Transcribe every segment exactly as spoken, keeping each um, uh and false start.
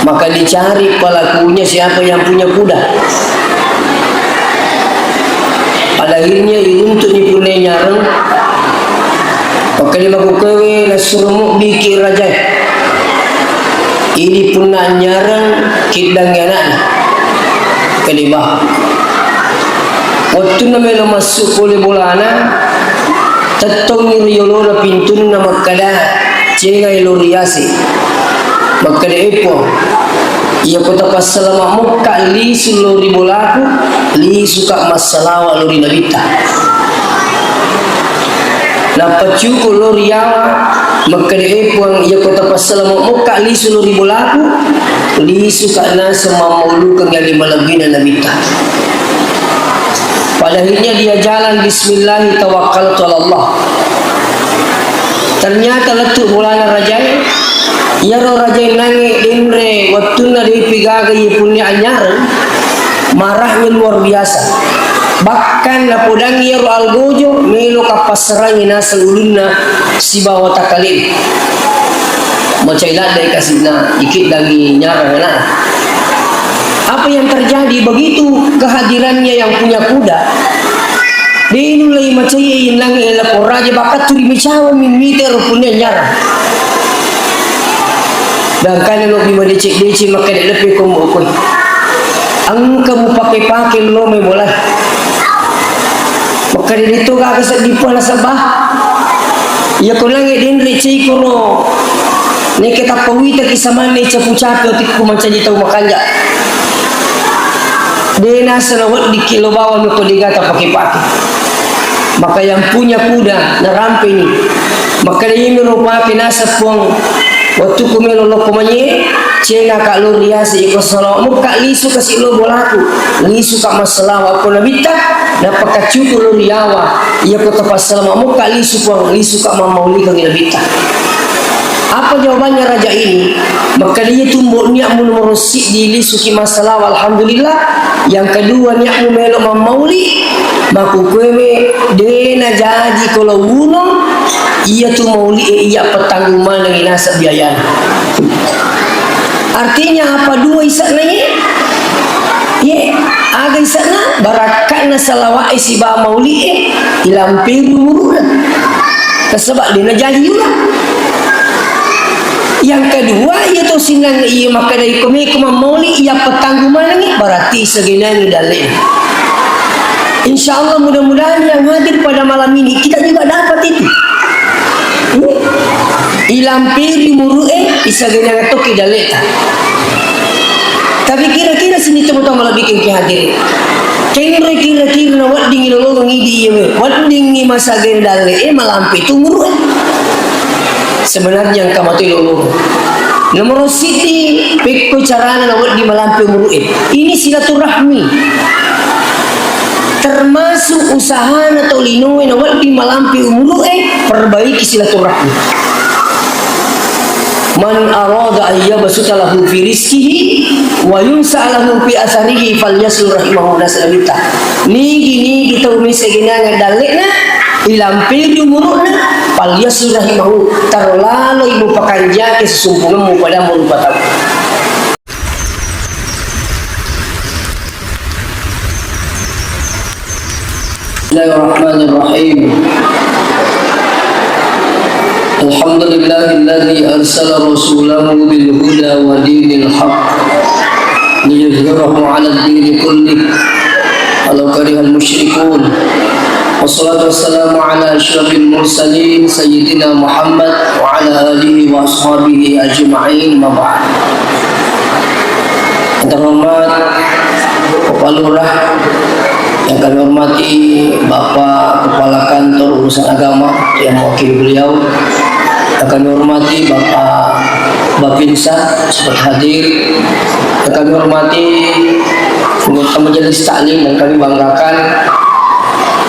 Maka dicari pelakunya siapa yang punya kuda. Pada akhirnya iruntu'ni punna nyareng. Maka dia makkukkuewe nassuro mubbiki rajae. Ini punna nyareng kiddangi anakna. Kaliba. Wettunna melo massu pole bolana, tettongi ri yolona pintunna makkada, cengai lo riase. Makkada, "E Puang, iyako tapassalama mokka lisu lo ri bolaku, lisuka massalawa lo ri Nabitta." Nappaccuku lo ri yawa, makkada, "E Puang, iyako tapassalama mokka lisu lo ri bolaku, lisuka naseng mammaulukeng ale malebbina Nabitta." Pada akhirnya dia jalan, "Bismillahi tawakkaltu ala Allah." Ternyata lettu bolana rajae, iyaro rajae nange denre wettunna depi gaga iye punna anyareng, marahnya luar biasa. Bahkan napodangi iyaro algojo, meloka passarangi naseng ulunna sibawa takkalena. Macai ladde kasi'na, ikiddangi nyarang anak. Apa yang terjadi begitu kehadirannya yang punya kuda? De' nullei macai innangnge lapong raja, bakka turi micawa mimmite ro punna nyarang. Gangkanna lobbi madeceng-deceng, makkeda leppe kombo koe. Engka mupake-pake lo mai bola. Makkeda ditto gaga seddi pua nasaba. Iya ko nangnge denre cei kono. Neke tappa wita ki samanne capu-capu tikku mancaji tau makanja. De' nasala weddikki lo bawang ko de' gaga tapake-pake. Maka yang punya kuda narampeni. Makkeda iyami ro pake naseng Puang, wettukku melo lokko manyie, cengaka lo riase, iko salawa mukka lisu kasi lo bolaku, lisuka massalawa ko Nabitta, napakaccuku lo riyawa, iyako tapassalama mukka lisu Puang, lisuka mammaulikangi Nabitta. Apa jawabannya raja ini? Makkeda, iya tumbo niatmu nomoro siddi lisuki massalawa, alhamdulillah. Yang kedua, niatmu melo mammauli, makkukkuewe de' najaji ko lo wuno, iya tu mauli'e iya petanggung manengi naseng biayana. Artinya apa dua ise'na ye? Ye, aga ise'na? Barakka'na salawa'e sibawa mauli'e ilamperi umuru'na. Nasaba de' najaji yula. Yang kedua, iya to sinnang iya makkeda iko meko mammauli iya petanggung manengi, berarti isagenangi dalle'na. Insya Allah, mudah-mudahan yang hadir pada malam ini kita juga dapat itu. Ilamperi umuru'e, isagenang tokki dalle'ta. Tapi kira-kira sini tau-tau malebbikengngi hadir. Kenroi kira-kira na weddingngi lolongeng idi iya we. Weddingngi masagena dalle'e, malampe tu umuru'e. Sebenarnya engka matoi lolongeng. Nomoro siddi, pekko carana na wedding malampe umuru'e. Ini silaturahmi. Termasuk usahana tau linoe na wedding malampe umuru'e, perbaiki silaturahmi. Man arada an yabsuta lahu fi rizqihi wa yunsa lahu fi atharihi falyasil rahimahu, naseng Nabitta. Nigi-nigi tau mesa genangan dalle'na, ilamperi umuru'na, falyasil rahimahu, taro laloi mupakanjaki sesumpungemmu pada murupa tau. بسم الله الرحمن الرحيم. الحمد لله الذي أرسل رسوله بالهدى ودين الحق ليظهره على الدين كله ولو كره المشركون. والصلاة والسلام على أشرف المرسلين سيدنا محمد وعلى آله وأصحابه أجمعين، ما بعد. Yang terhormat Bapak Lurah, yang kami hormati Bapak Kepala Kantor Urusan Agama yang mewakili beliau, yang kami hormati Bapak Bapinsa sempat hadir, yang kami hormati anggota Majelis Taklim yang kami banggakan,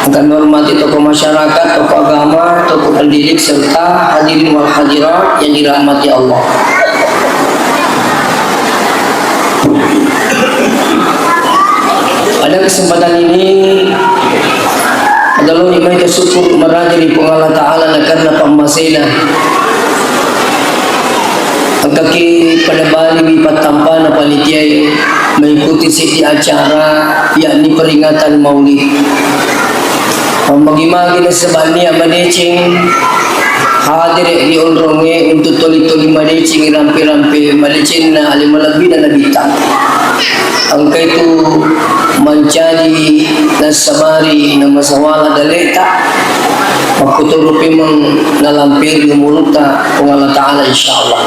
yang kami hormati tokoh masyarakat, tokoh agama, tokoh pendidik, serta hadirin wal hadirat yang dirahmati Allah. Pada kesempatan ini, adalah ibadah syukur marajari Puang Allah Ta'ala na karena pammasena. Engkaki pada baliwi pattampana panitiae mengikuti seddi acara, yakni peringatan Maulid. Magi-magi nasaba nia madeceng hadere ri onrongnge untuk toli-toli madeceng rampe-rampe madecenna ale malebbina Nabitta. Engka itu mancaji nassabari namasawala daleta, makkutoro pemeng nalamperi umurutta Puang Allah Ta'ala, insyaallah.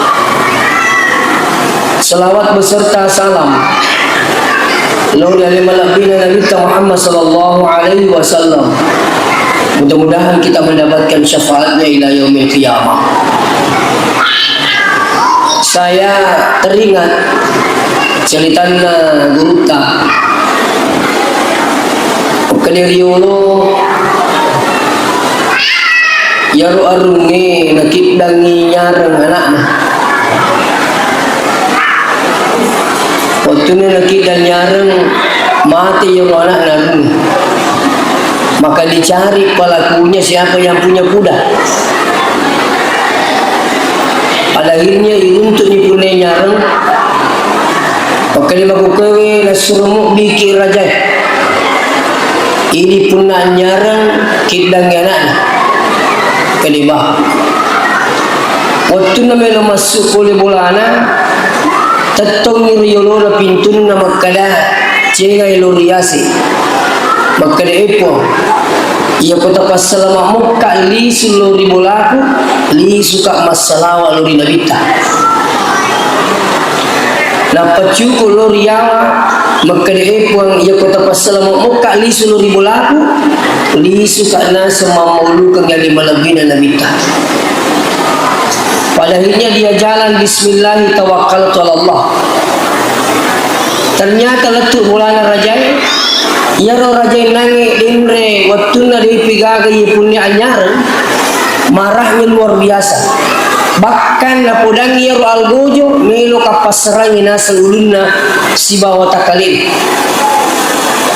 Salawat beserta salam lao ri ale malebbina Nabitta Muhammad sallallahu alaihi wasallam. Mudah-mudahan kita mendapatkan syafaatnya ila yaumil qiyamah. Saya teringat ceritanna gurutta. Makkeda riolo, iyaro arungnge nakiddangngi nyareng ana'na. Wettunna nakiddang nyareng, mate iyaro ana'na arungnge. Maka dicari pelakunya siapa yang punya kuda. Pada akhirnya iruntu'ni punna nyareng, makkeda makkukkuewe nassuro mubbiki rajae. Idi punna nyareng kiddangngi ana'na. Kedeba. Wettunna melo massu pole bolana, tettongngi ri yolona pintunna makkeda, cengai lo riase. Makkeda, "E Puang, iyako tapassalama mokka lisu lo ri bolaku, lisuka massalawa lo ri Nabitta." Nappa cuku lo ri yawa, makkeda, "E Puang, iyako tapassalama mokka lisu lo ri bolaku, lisuka naseng mammaulukeng ale malebbina Nabitta." Pada akhirnya dia jalan, "Bismillahi tawakkaltu ala Allah." Ternyata lettu bolana rajae, iyaro rajae nange denre wettunna depi gaga iye punni anyareng, marahnya luar biasa. Bahkan napodangi iyaro algojo, melo kappassarangi naseng ulunna sibawa takkalena.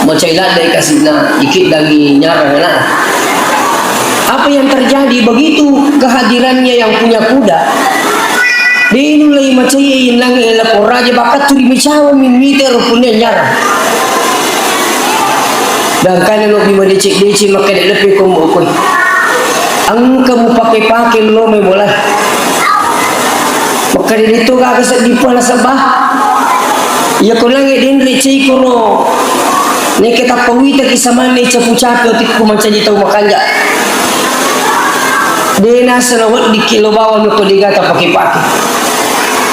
Macai laddai kasina, ikiddangi nyarang ana'na. Apa yang terjadi begitu kehadirannya yang punya kuda? Denulai macai innangi lapor raja, bakattu ri micawa mimita ro punna nyarang. Dan kana lo bima decek-decek makkeda lepe kombo koi. Engka mupake-pake lo mai bola. Makkeda ditto gaga seddi pala sabah. Iya ko nange denre cei kono. Neke tappa wita ki samanne capu-capu tikku mancaji tau makanja. De nasana weddikki lo bawang ko dega tapake-pake.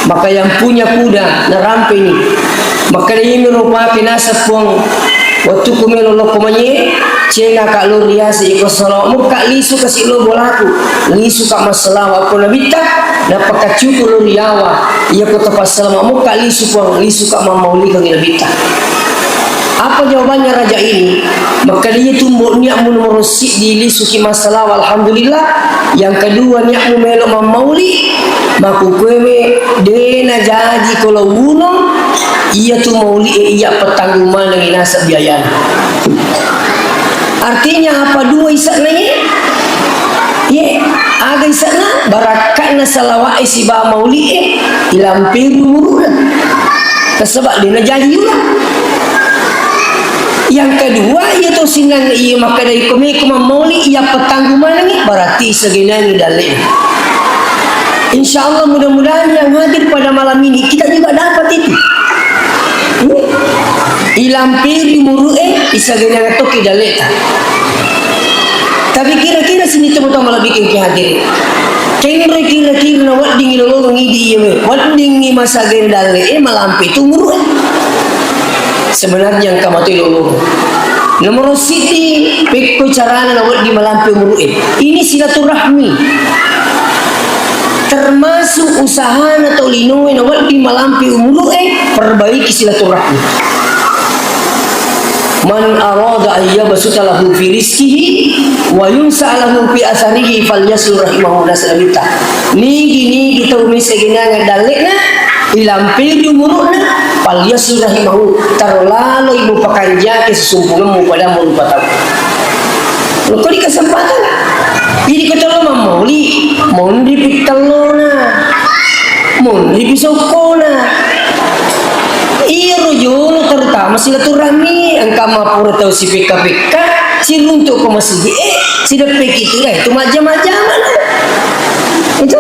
Maka yang punya kuda narampeni. Makkeda iyami ro pake naseng Puang, wettukku melo lokko manye, cengaka lo riase iko solo mukka lisu kasi lo bolaku, lisuka massalawa ko Nabitta, napakaccuku lo riawa, iyako tapassalama mukka lisu Puang, lisuka mammaulikangi Nabitta. Apa jawabannya raja ini? Makkeda iya tumbo niatmu nomoro siddi lisuki massalawa, alhamdulillah. Yang kedua, niatmu melo mammauli, makkukuewe de najaji ko lo wuno, iya tu mauli e iya petanggung manengi naseng biayana. Artinya apa dua isakna ye? Ye, aga isakna? Barakka'na salawa e siba mauli e, ilamperi umuruna. Nasaba de najaji yura. Yang kedua, iya to sinnang iya makkeda iko meko mammauli iya petanggung manengi, berarti isagenangi dalle. Insya Allah, mudah-mudahan yang hadir pada malam ini kita juga dapat itu. Ilamperi umuru e, isagenang toki dalleta. Tapi kira-kira sini temu tama lebih ke hadir. Kenre kira-kira na wedding ilolongeng idi iya we. Wedding i masagena dalle e malampe tu umuru e. Sebenarnya engka mato ilolongeng. Nomor siji, pekko carana na wedding malampe umuru e. Ini silaturahmi. Termasuk usahana tau linoe na wedding malampe umuru e, perbaiki silaturahmi. Man arada an yabsuta lahu fi rizqihi wa yunsa lahu fi atharihi falyasil rahimahu, nasabita. Nigi-nigi tau mese genangan dallena, ilamperi umuru'na, falyasil rahimahu, taro laloi mupakanjaki sesumpungemmu pada murupa tau. Lokko di kesempatan. Jadi ko tello mammauli, monri pittellona. Monri pi sokkona. Iyaro jolo terutama silaturahmi, engka mappura tau sipekka-pekka, siruntu ko masigi e, sideppeki tu, eh, tu majjama-jama na. Itu.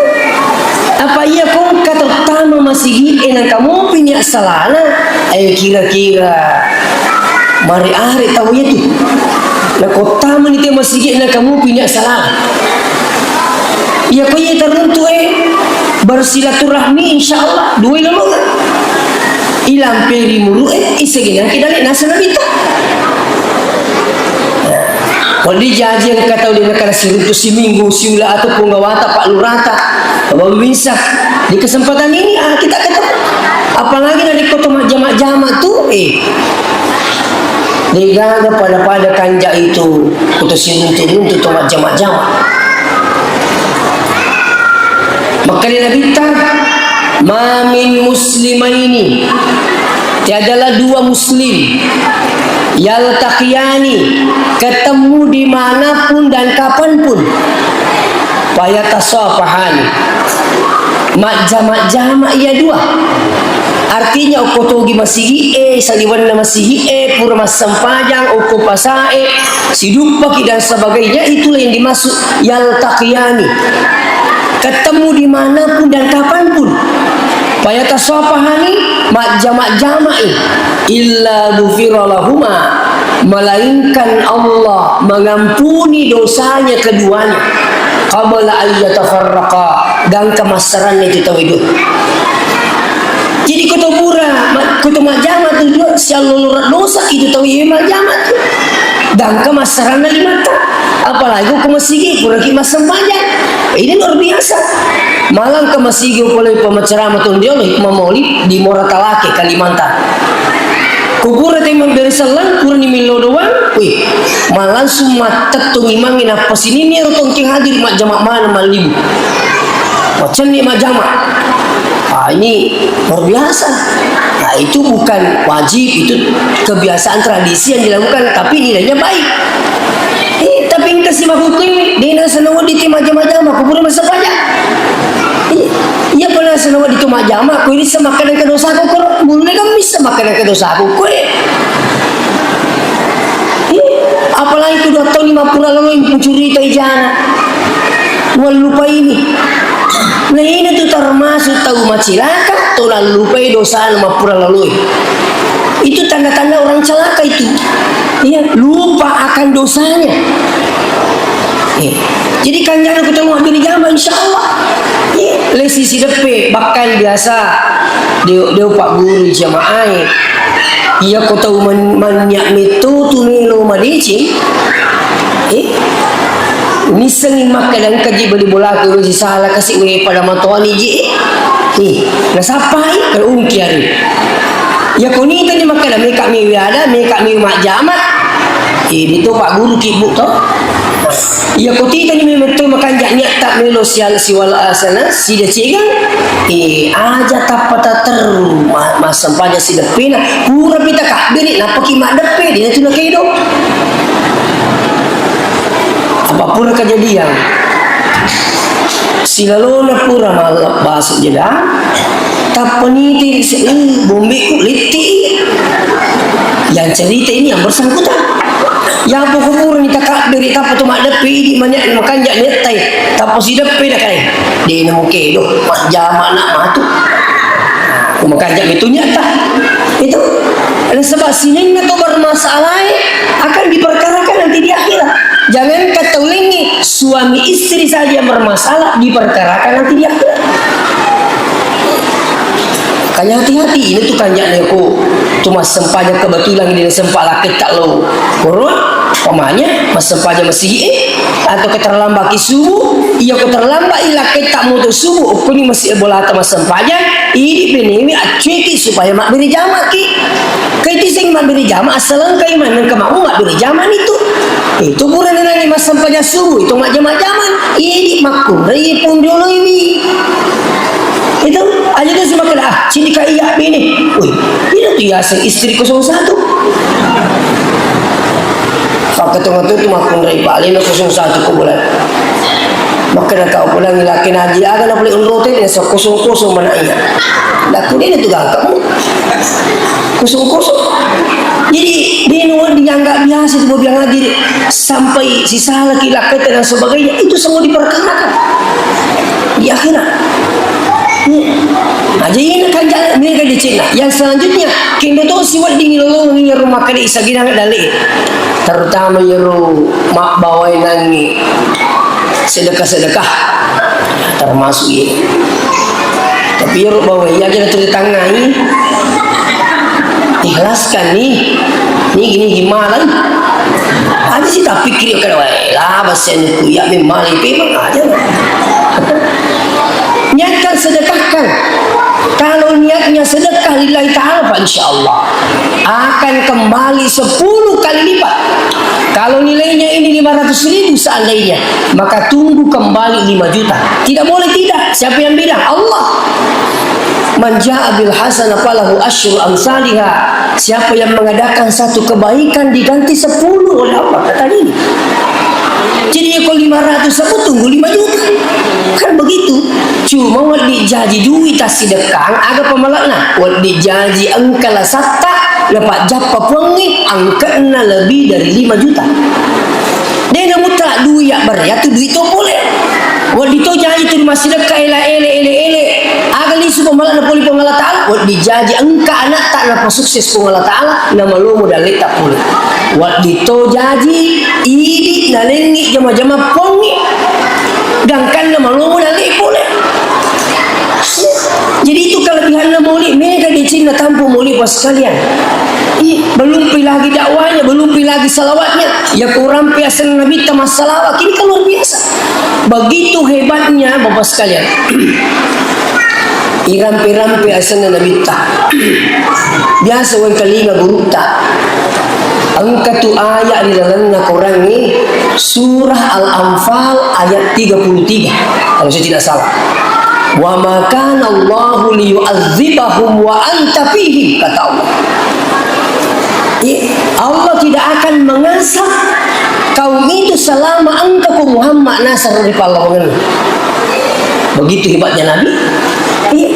Apa iya ko engka terutama masigi e, nangka mopi nia salana, eh, kira-kira mari are tau itu. Nako tamani te masigi e, nangka mopi nia salana. Iya ko iya taruntu e, bersilaturahmi, insya Allah, dua lolongan. Ilamperi muru e, isegenang ki dale nasa Nabitta. Wadi jaji engka tau de nakala siruntu siminggu, siula atau punggawata, pak lurata, wawinsa. Di kesempatan ini, ah, kita ketemu. Apalagi dari koto majjama-jama tu, eh. Degaga pada-pada kanja itu, koto siruntu-runtu to majjama-jama. Makkeda Nabitta, "Ma min muslimaini," tiadalah dua muslim, "yaltaqiyani," ketemu dimanapun dan kapanpun, "fayatasafahani," majjama-jama iya dua. Artinya, okko togi masigi e, saliwenna masigi e, pura massempajang, okko pasa e, siduppaki dan sebagainya, itulah yang dimaksud yaltaqiyani. Ketemu dimanapun dan kapanpun. Fayatasafahani, majjama-jamai. Illa ghufira lahuma, melainkan Allah mengampuni dosanya keduanya. Qabla an yatafarraqa, gangka massaranna itu tau itu. Jadi koto pura, ma-, koto majjama tu dua, sialloloreng dosa itu tau iya majjama tu. Gangka massaranna limatta. Apalagi ko masigi, puraki massempajang. Ini luar biasa. Malang ke masigi, pole pemaceramah tu dia, lagi mamoli di Moratalake, Kalimantan. Kupura te mabbere sellang, purani millo doang, wih, malangsung mattettung imangnge nappa sininni ero tongkeng hadir majjama mana mallibu. Macenni majjama. Ah, ini luar biasa. Nah, itu bukan wajib, itu kebiasaan tradisi yang dilakukan, tapi nilainya baik. Eh, tapi engka si mahukkui, de naseng nawedding ti majjama-jama, kupura massempajang. Iya, iya pernah naseng nawedding tu majjama, ko ini semakan ke dosaku, ko mulai kan bisa makan ke dosaku, ko eh. Iya, apalagi kedua tahun lima puluh lalu yang kucuritai jana. Wallupa ini. Nah, ini tuh termasuk tau macilaka, tau lallupai dosa mappura lalui. Itu tanda-tanda orang celaka itu. Iya, lupa akan dosanya. Iya. Jadi kanjana ku tau mabbere jama, insya Allah. Iya, lesi sideppe, bahkan biasa de, de Pak Guru jamaah. Iya, ko tau man-, mannya metto tu melo madeceng. Eh? Nissengi makkeda engka ji bali bolaku wesi sala kasi we pada matoani ji. Eh, nasappai, eh, ungki ari. Ya ko nita ni makkeda meka mi wiada, meka mi majjama. Eh, itu Pak Guru kibbu to. Ya ko tita ni memang to makanja niatta melo sial siwala asana, sida cegeng. Eh, aja tappa taterru, ma-, massempajang sideppena. Pura pita kabbiri, napaki maddeppe, dina tu nakedo. Apa pura kejadian? Silalona pura mallebbasa jeda, tappa niti se-, eh, bombeku litti. Yang cerita ini yang bersangkutan. Yang pokok pura ni takabbiri, tappa tu maddeppe, idi manya makanja nettai, tappa sideppe nakai. Dena mukedo, majjama nak matu. Ko makanja mitu nyata. Itu. Nasaba sininna to bermasalah akan diperkarakan nanti di akhirat. Jangankan tau laingnge, suami istri saja yang bermasalah diperkarakan nanti di akhirat. Makanya hati-hati, ini tuh kanjana ko tu massempajang kebetulan ini sempat laki tak lo. Korong, pamanya massempajang masigi e, atau keterlambat ki subuh, iya ko terlambat i laki tak moto subuh, okko ni masih bolata massempajang, idi penewi accueki supaya mabbere jamaki. Kai tiseng mabbere jama, assaleng kai maneng ke mau mabbere jama nitu. Itu pura nanangi massempajang subuh, itu majjama-jama. Idi makkunrai punjoloiwi. Itu aja tu semakin, ah, sini ka iya bini. Wih, ini tu yaseng istri kosong satu. Paketong tu tu makkunrai paling kosong satu ko bulan. Makkeda kau pulang laki naji, aga na pole unrote, dia kosong-kosong mana iya. Laku dia itu gangkamu. Kosong-kosong. Jadi, dia nuwat dianggap biasa itu, biang aja sampai sisala ki lakkaita dan sebagainya, itu semua diperkarakan di akhirat. Hmm. Nah, jadi ini kan jalan, ini kan di Cina. Yang selanjutnya, kendo to siwat dingin lolong rumah kali isa gidang dale. Terutama yero mabbawai nangi sedekah-sedekah, termasuk ye. Tapi yero bawai iya aja tuli tangai. Ikhlaskan nih. Nih gini gimana? Aja sih tak pikir ya kalau wae lah bahasa ku ya memang itu memang aja. Niatkan sedekahkan. Kalau niatnya sedekah lillahi ta'ala, fa insya Allah akan kembali sepuluh kali lipat. Kalau nilainya ini lima ratus ribu seandainya, maka tunggu kembali lima juta. Tidak boleh tidak. Siapa yang bilang? Allah. Man ja'a bil hasanah falahu asyru amsaliha. Siapa yang mengadakan satu kebaikan diganti sepuluh oleh Allah, kata ini. Jadi, ya, kalau lima ratus aku tunggu lima juta. Kan begitu. Cuma wedding jaji duit tassidekkang, aga pamalakna? Wedding jaji engka lasatta, napajjappa puangnge, angka'na lebih dari lima juta. Dena mutlak duit ya, berarti duit to pole. Wedding to jaji tu massidekka ele-ele, ele-ele. Aga lisu pamalakna pole Puang Allah Ta'ala? Wedding jaji engka anakta napasukses Puang Allah Ta'ala, namalomo dalleta pole. Wedding to jaji idi nalengngi jama-jama puangnge, gangkanna malomo dalle pole. Jadi itu kelebihanna maulid, mega decenna tampu maulid, Bapak sekalian. Ih, belum pi lagi dakwahnya, belum pi lagi salawatnya. Ya kurang pi asenna Nabitta massalawat, ini kan luar biasa. Begitu hebatnya, Bapak sekalian. Irampe-rampe asenna Nabitta. Biasa wengkalinga gurutta. Engka tu ayat di dalamnya Quran ini, surah Al-Anfal ayat tiga puluh tiga, kalau saya tidak salah. "Wa ma kana Allahu liyu'adzibahum wa anta fihim," kata Allah. Iya, Allah tidak akan mengazab kaum itu selama engkau, Muhammad, nasar ri pallawangenna. Begitu hebatnya Nabi. Iya.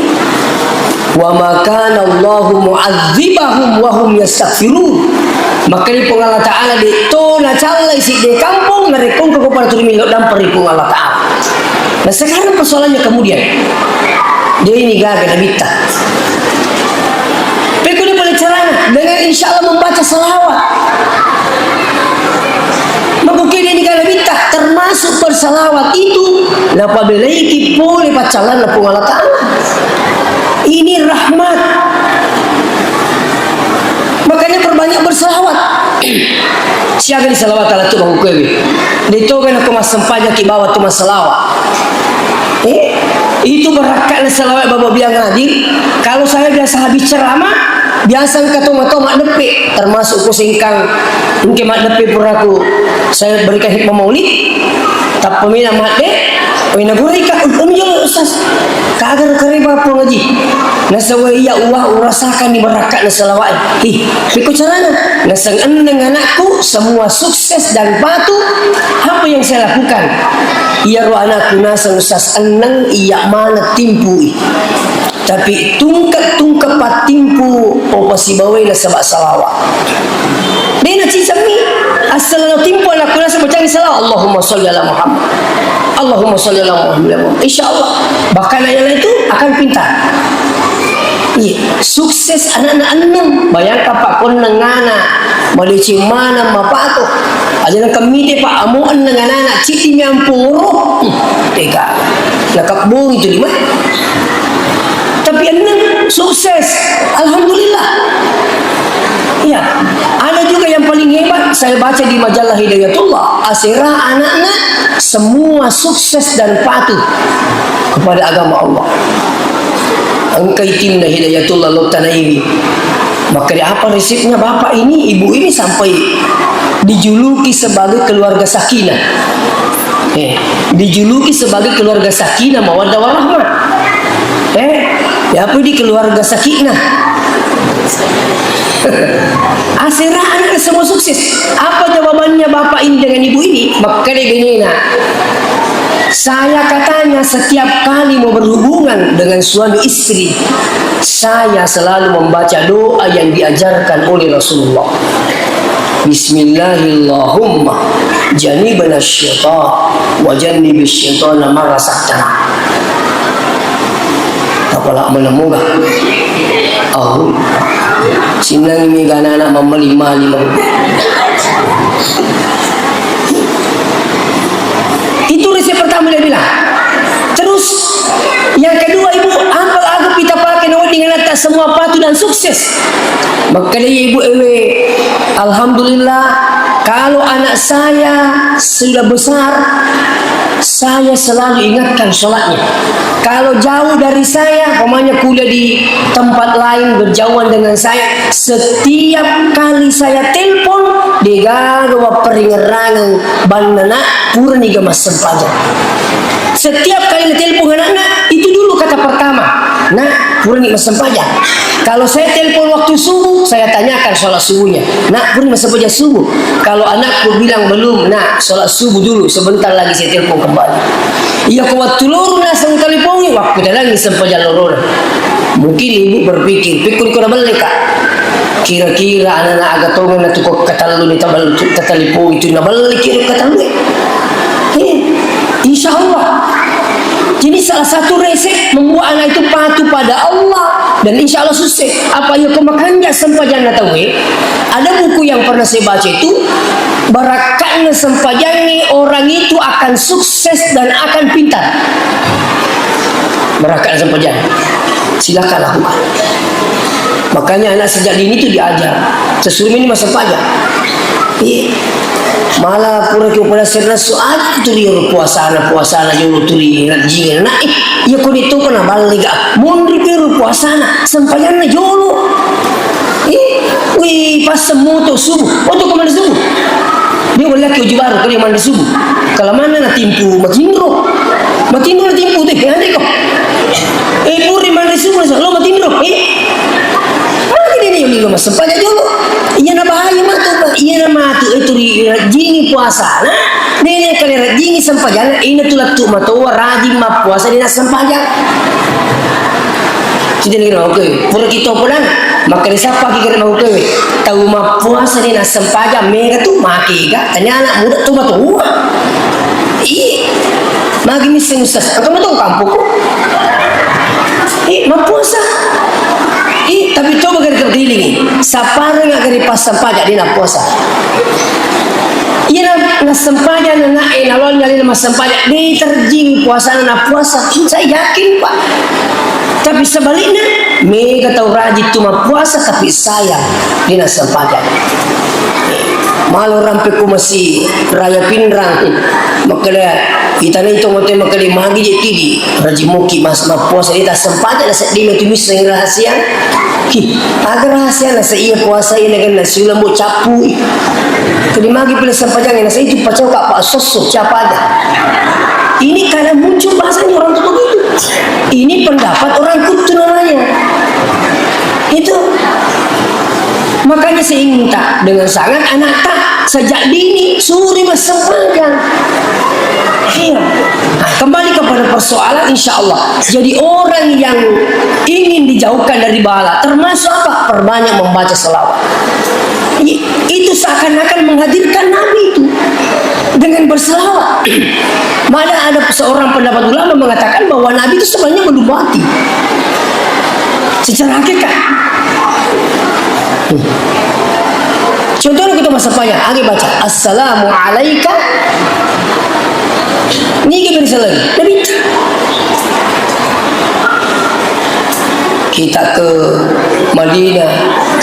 "Wa ma kana Allahu mu'adzibahum wa hum yastaghfirun." Maka di Puang Allah Ta'ala de to nacallai sidde kampung, narekko engka ko pada tuli melo dampeng ri Puang Allah Ta'ala. Nah, sekarang persoalannya kemudian, de ini gaga Nabitta. Pekko de pole carana, dengan insya Allah membaca salawat. Maka kede ini gaga Nabitta, termasuk bersalawat itu, napabelaiki pole paccallanna Puang Allah Ta'ala. Ini rahmat. Makanya perbanyak bersalawat. Siaga di salawat ala tu bangku kue. De toga nako massempajang ki bawa tu massalawa. Eh, itu barakkatna salawat Bapak biang hadir. Kalau saya biasa habis ceramah, biasa engka toma-toma deppe, termasuk ku sengkang engke maddeppe puraku saya berikan hikmah maulid. Tappa mena madde, wena gurika, umi jolo Ustaz. Kagar kareba Puang Haji. Nasaba iya uwa urasakan di barakkatna salawat. Ih, piko carana? Naseng enneng anakku semua sukses dan patuh apa yang saya lakukan. Iyaro anakku naseng Ustaz enneng iya mana timpui. Tapi tungke-tungke pattimpu opa sibawae nasaba salawat. De nacisemmi, assalna timpu anakku nasaba bacangi salawat, Allahumma sholli ala Muhammad. Allahumma sholli ala Muhammad. Insya Allah. Bahkan yang lain itu akan pintar. Iya, sukses anakna enneng. Bayangkan pak konneng anak. Madeceng maneng mapato. Aja nengka mite pak amo enneng anak-anak citi miamporo. Hmm, tega. Nakabbong itu lima. Tapi enneng sukses. Alhamdulillah. Iya. Ada juga yang paling hebat, saya baca di majalah Hidayatullah. Asera anaknya semua sukses dan patuh kepada agama Allah. Engkai timna Hidayatullah Lottanaiwi. Maka apa resepnya bapak ini, ibu ini sampai dijuluki sebagai keluarga sakinah. Eh, dijuluki sebagai keluarga sakinah, mawaddah, warahmah. Eh, ya apa di keluarga sakinah? Asera anak semua sukses. Apa jawabannya bapak ini dengan ibu ini? Makkeda benena, Saya katanya setiap kali mau berhubungan dengan suami istri, saya selalu membaca doa yang diajarkan oleh Rasulullah. Bismillahirrahmanirrahim. Jannibna syaitan wa jannibis syaitana ma razaqtana. Apala menemuka. Au. Sinnang mi gana anak mamali-mali. Itu resep pertama dia bilang. Terus yang kedua, Ibu, apa aga pita pakai nawedding anatta semua patuh dan sukses? Makkeda ibu ewe, alhamdulillah, kalau anak saya sudah besar, saya selalu ingatkan sholatnya. Kalau jauh dari saya, umpamanya kuliah di tempat lain, berjauhan dengan saya, setiap kali saya telepon, degaga wapparingerrangeng bannana puraniga massempajang. Setiap kali na telepon anakna, itu dulu kata pertama, "Nak, purani massempajang." Kalau saya telepon waktu subuh, saya tanyakan sholat subuhnya. "Nak, purani massempajang subuh?" Kalau anakku bilang belum, "Nak, sholat subuh dulu, sebentar lagi saya telepon kembali." Iya, ko waktu loro naseng talipongi, waktu dalangi sempajang lorona. Mungkin ibu berpikir, "Pikkuni ko nabelle ka?" Kira-kira anak-anak aga tongeng na tu ko katalluni tabal-, tatalipongi tu nabelle kira katalluni. Eh, insya Allah. Jadi salah satu resep membuat anak itu patuh pada Allah dan insya Allah sukses. Apa iya ko makanja sempajanna tauwe? Ada buku yang pernah saya baca itu, barakatnya sempajannya orang itu akan sukses dan akan pintar. Barakatnya sempajang. Silakan lakukan. Makanya anak sejak dini itu diajar. Sesuruh ini masa pajak. Iya. Malah pura ki pada serna su aja tu dia puasana, puasana jolo tu dia nak jingin. Nah, eh, iya ko itu kena balik ah. Munri piru puasana, sempajanna jolo. Eh, wih, pas semuto subuh. Waktu kemana subuh? Dia boleh lagi uji baru, kalau mandi subuh. Kalau mana na timpu matinro. Matinro na timpu tu, eh, anre ko. Eh, puri mandi subuh, lo matinro. Eh, Magi dini yolino massempajang jolo. Iyana bahaya matu, Pak. Iyana matu, eh, tuli rajingi puasana. Nene kale rajingi sempajana, ina tu lettu matoa rajing mappuasa dina sempajang. Kita ni kira, oke. Pura kita pulang. Maka disapa kita kira, oke. Tau mappuasa dina sempajang, mega tu maki ga. Tanya anak muda tu matoa. Ih, magi misseng Ustaz. Engka matoa kampungku. Eh, mappuasa. Eh, tapi coba gari terdilingi. Sapareng gari passempajang dia nappuasa. Iya na, nassempajang na, eh, naloni alena massempajang. Dia terjing puasana nappuasa. Saya yakin, Pak. Tapi sebaliknya, mega tau rajin tu mappuasa, tapi sayang dia nassempajang. Malo rampe ku masi raya Pinrang. Makkeda, itanai to mate makkeda magi je tidi. Rajin muki mas mappuasa ita sempajang na sedding tu misseng rahasia. Ki, aga rahasia na se iya puasa ina ganna siulang bo cappu. Kedi magi pile sempajang na se itu pacau ka pa sosso siapa aja. Ini kadang muncul bahasanya orang tuh begitu. Ini pendapat orang kuttu namanya. Itu. Makanya saya minta dengan sangat anak tak sejak dini suri massempajang. Iya. Nah, kembali kepada persoalan, insya Allah. Jadi orang yang ingin dijauhkan dari bala, termasuk apa? Perbanyak membaca selawat. I-, itu seakan-akan menghadirkan Nabi itu dengan berselawat. Malah ada seorang pendapat ulama mengatakan bahwa Nabi itu sebenarnya belum mati. Secara hakikat. Hmm. Contohnya kita masa paya, agi baca, "Assalamu alaika." Nigi beri salam. Nabi. Kita ke Madinah,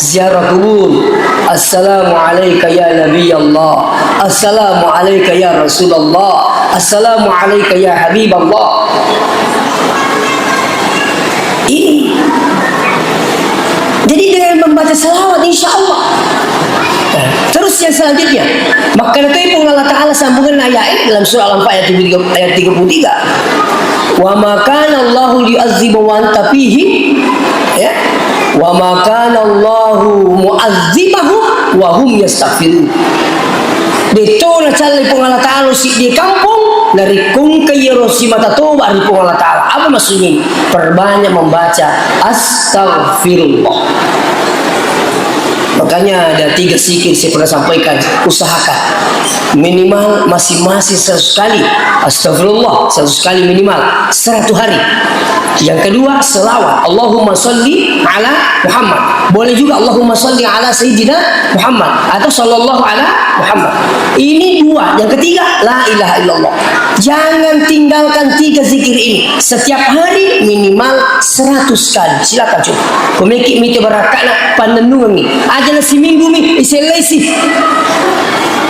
ziarah kubur. "Assalamu alaika ya Nabi Allah. Assalamu alaika ya Rasulullah. Assalamu alaika ya Habib Allah." Ini. Jadi dengan membaca salawat, insya Allah. Nah, terus yang selanjutnya, maka itu Puang Allah Ta'ala sambungan ayat dalam surah Al-Anfal ayat tiga puluh tiga, ayat tiga puluh tiga. "Wa ma kana Allahu liyu'azzibahum wa anta fihim," ya. "Wa ma kana Allahu mu'azzibahum wa hum yastaghfirun." Detto nacalli Puang Allah Ta'ala siddi kampung, Narekko engka iyaro simata toba ri Puang Allah Ta'ala. Apa maksudnya ini? Perbanyak membaca astaghfirullah. Makanya ada tiga zikir saya pernah sampaikan, usahakan minimal masing-masing seratus kali. Astaghfirullah, seratus kali minimal, seratus hari. Yang kedua, selawat. Allahumma salli ala Muhammad. Boleh juga Allahumma salli ala Sayyidina Muhammad atau sallallahu ala Muhammad. Ini dua. Yang ketiga, la ilaha illallah. Jangan tinggalkan tiga zikir ini. Setiap hari minimal seratus kali. Silakan coba. Komeki mite barakana pannennungengi. Aja na siminggu mi, isellesi.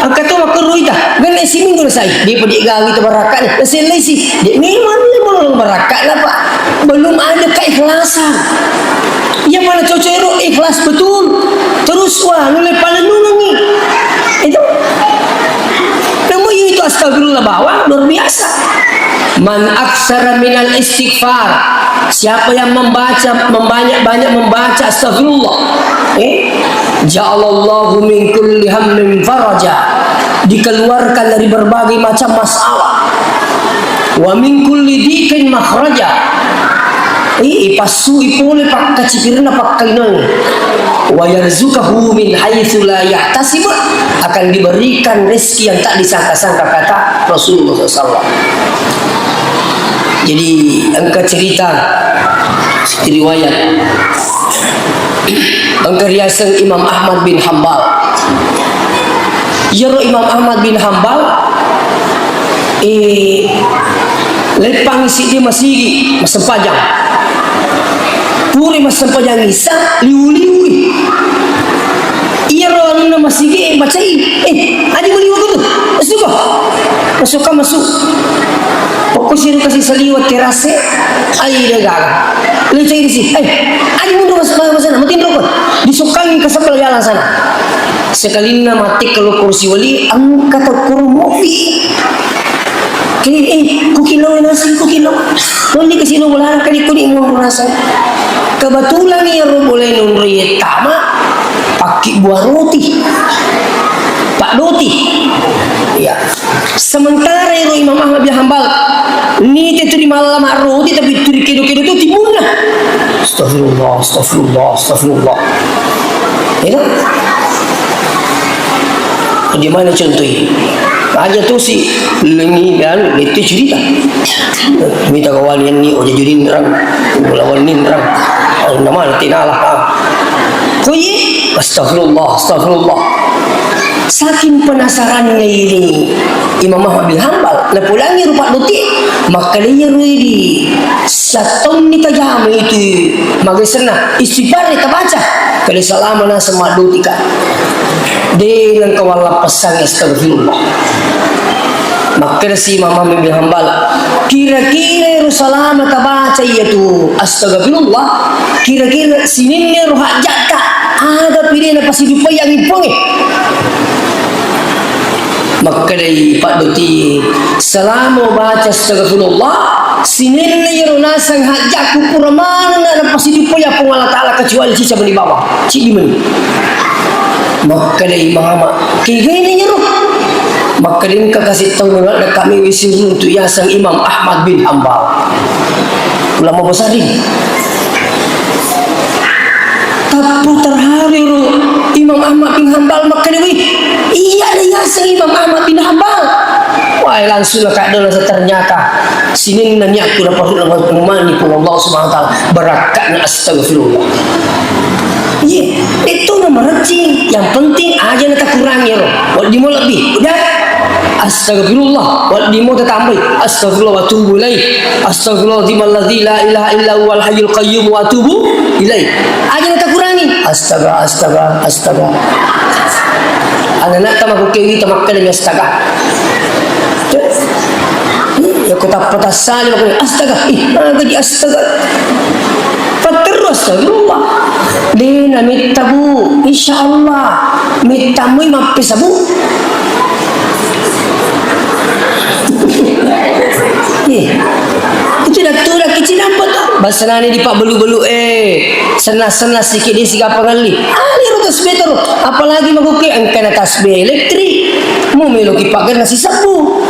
Engka to makkerruita, genne siminggu nasai. Dia pedi gawi to barakana, nasellesi. Dia memang, memang barakana, Pak. Belum ada keikhlasan. Iya mana cocok ero ikhlas betul. Terus wah, nulle pannennungengi. Itu. Namu itu astagfirullah bawang luar biasa. Man aksara minal istighfar. Siapa yang membaca, membanyak-banyak membaca astagfirullah, eh, ja'alallahu min kulli hammin faraja. Dikeluarkan dari berbagai macam masalah. Wa min kulli diqin makhraja. Eh, ipassui pole pakkacipirinna pakkainang. Wa yarzuqahu min haitsu la yahtasib, akan diberikan rezeki yang tak disangka-sangka, kata Rasulullah sallallahu alaihi wasallam. Jadi, engka cerita riwayat, engka riaseng Imam Ahmad bin Hambal. Iyaro Imam Ahmad bin Hambal, eh, leppang siddi masigi massempajang. Pura massempajang Isa, liu-liui. Iyaro anunna masigi, eh, bacai, eh, aji maliwa kutu, masuk ko. Masuk ka, masuk. Pokok siru kasi saliwa terase, ai de gaga. Lecai di si, eh, aji mundur mas, mas, mas, matinro ko. Disukkangi ke sebelah jalan sana. Sekalinna mate kalau kursi wali, engka tau kuru mopi. Eh, eh, kukilau naseng, kukilau. Nonni kasino bola kali kuni mau naseng. Kebetulan iyaro boleh nunri tama, pakki buah roti. Pak Doti. Ya. Sementara ero Imam Ahmad bin Hambal, nite turi mallama roti, tapi turi kedo-kedo tu timunna. Astagfirullah, astagfirullah, astagfirullah. Ya kan? Di mana contohnya? Aja tu si lengi dan itu cerita. Mita kawani ni oja jurinrang, bulawan ninrang. Nama nanti nalah. Kuyi, astagfirullah, astagfirullah. Saking penasarannya ini Imam Ahmad bin Hambal, napulangi rupa duti, maka dia rui di satonni tajama itu, maka sana istighfar kita baca. Kali salama naseng maddutika. De nengka wallappessangi astagfirullah. Makkeda si Imam Ahmad bin Hambal, kira-kira ero salama tabaca iyatu astagfirullah, kira-kira sininna ero hajjatta, aga pide napasidupai anging Puangnge. Makkedai Pak Doti, selama baca astagfirullah, sininna iyaro naseng hajjakku pura manenna napasidupai Puang Allah Ta'ala kecuali cica meni bawang, ciddi meni. Makkedai mama, kegaini iyaro? Makkeda engka kasi tau nolak kami wisi runtu yaseng Imam Ahmad bin Hambal. Ulama besar ini. Tappa terharu ro Imam Ahmad bin Hambal makkeda, "Wih, iya na yaseng Imam Ahmad bin Hambal." Wah, langsung na kaddo, ternyata sininna niatku dapat mani Puang Allah Subhanahu wa Ta'ala, barakkatna astagfirullah. Iya, itu nomor cing. Yang penting aja na takurangi ro. Wedding mo lebih. Udah. Astagfirullah, wedding mo tatambai. Astagfirullah wa atubu ilaih. Astagfirullahaladzim alladzi la ilaha illa huwal hayyul qayyum wa atubu ilaih. Aja na takurangi. Astaga, astaga, astaga. Anak-anak tamaku kewi tamakkedami astaga. Ya ku tappa tassali makkeda, astaga, ih, aga di astaga. Patterru astagfirullah. De na metta, Bu. Insyaallah. Metta mui mappesa, Bu. Eh, itu dah tu dah kecil nampak tu. Basanani di pak belu-belu, eh, senang-senang sikit di siga pangalli. Ah, liru tasbih terus. Apalagi makuke engkana tasbih elektrik. Mu melo ki pagar nasi sabu.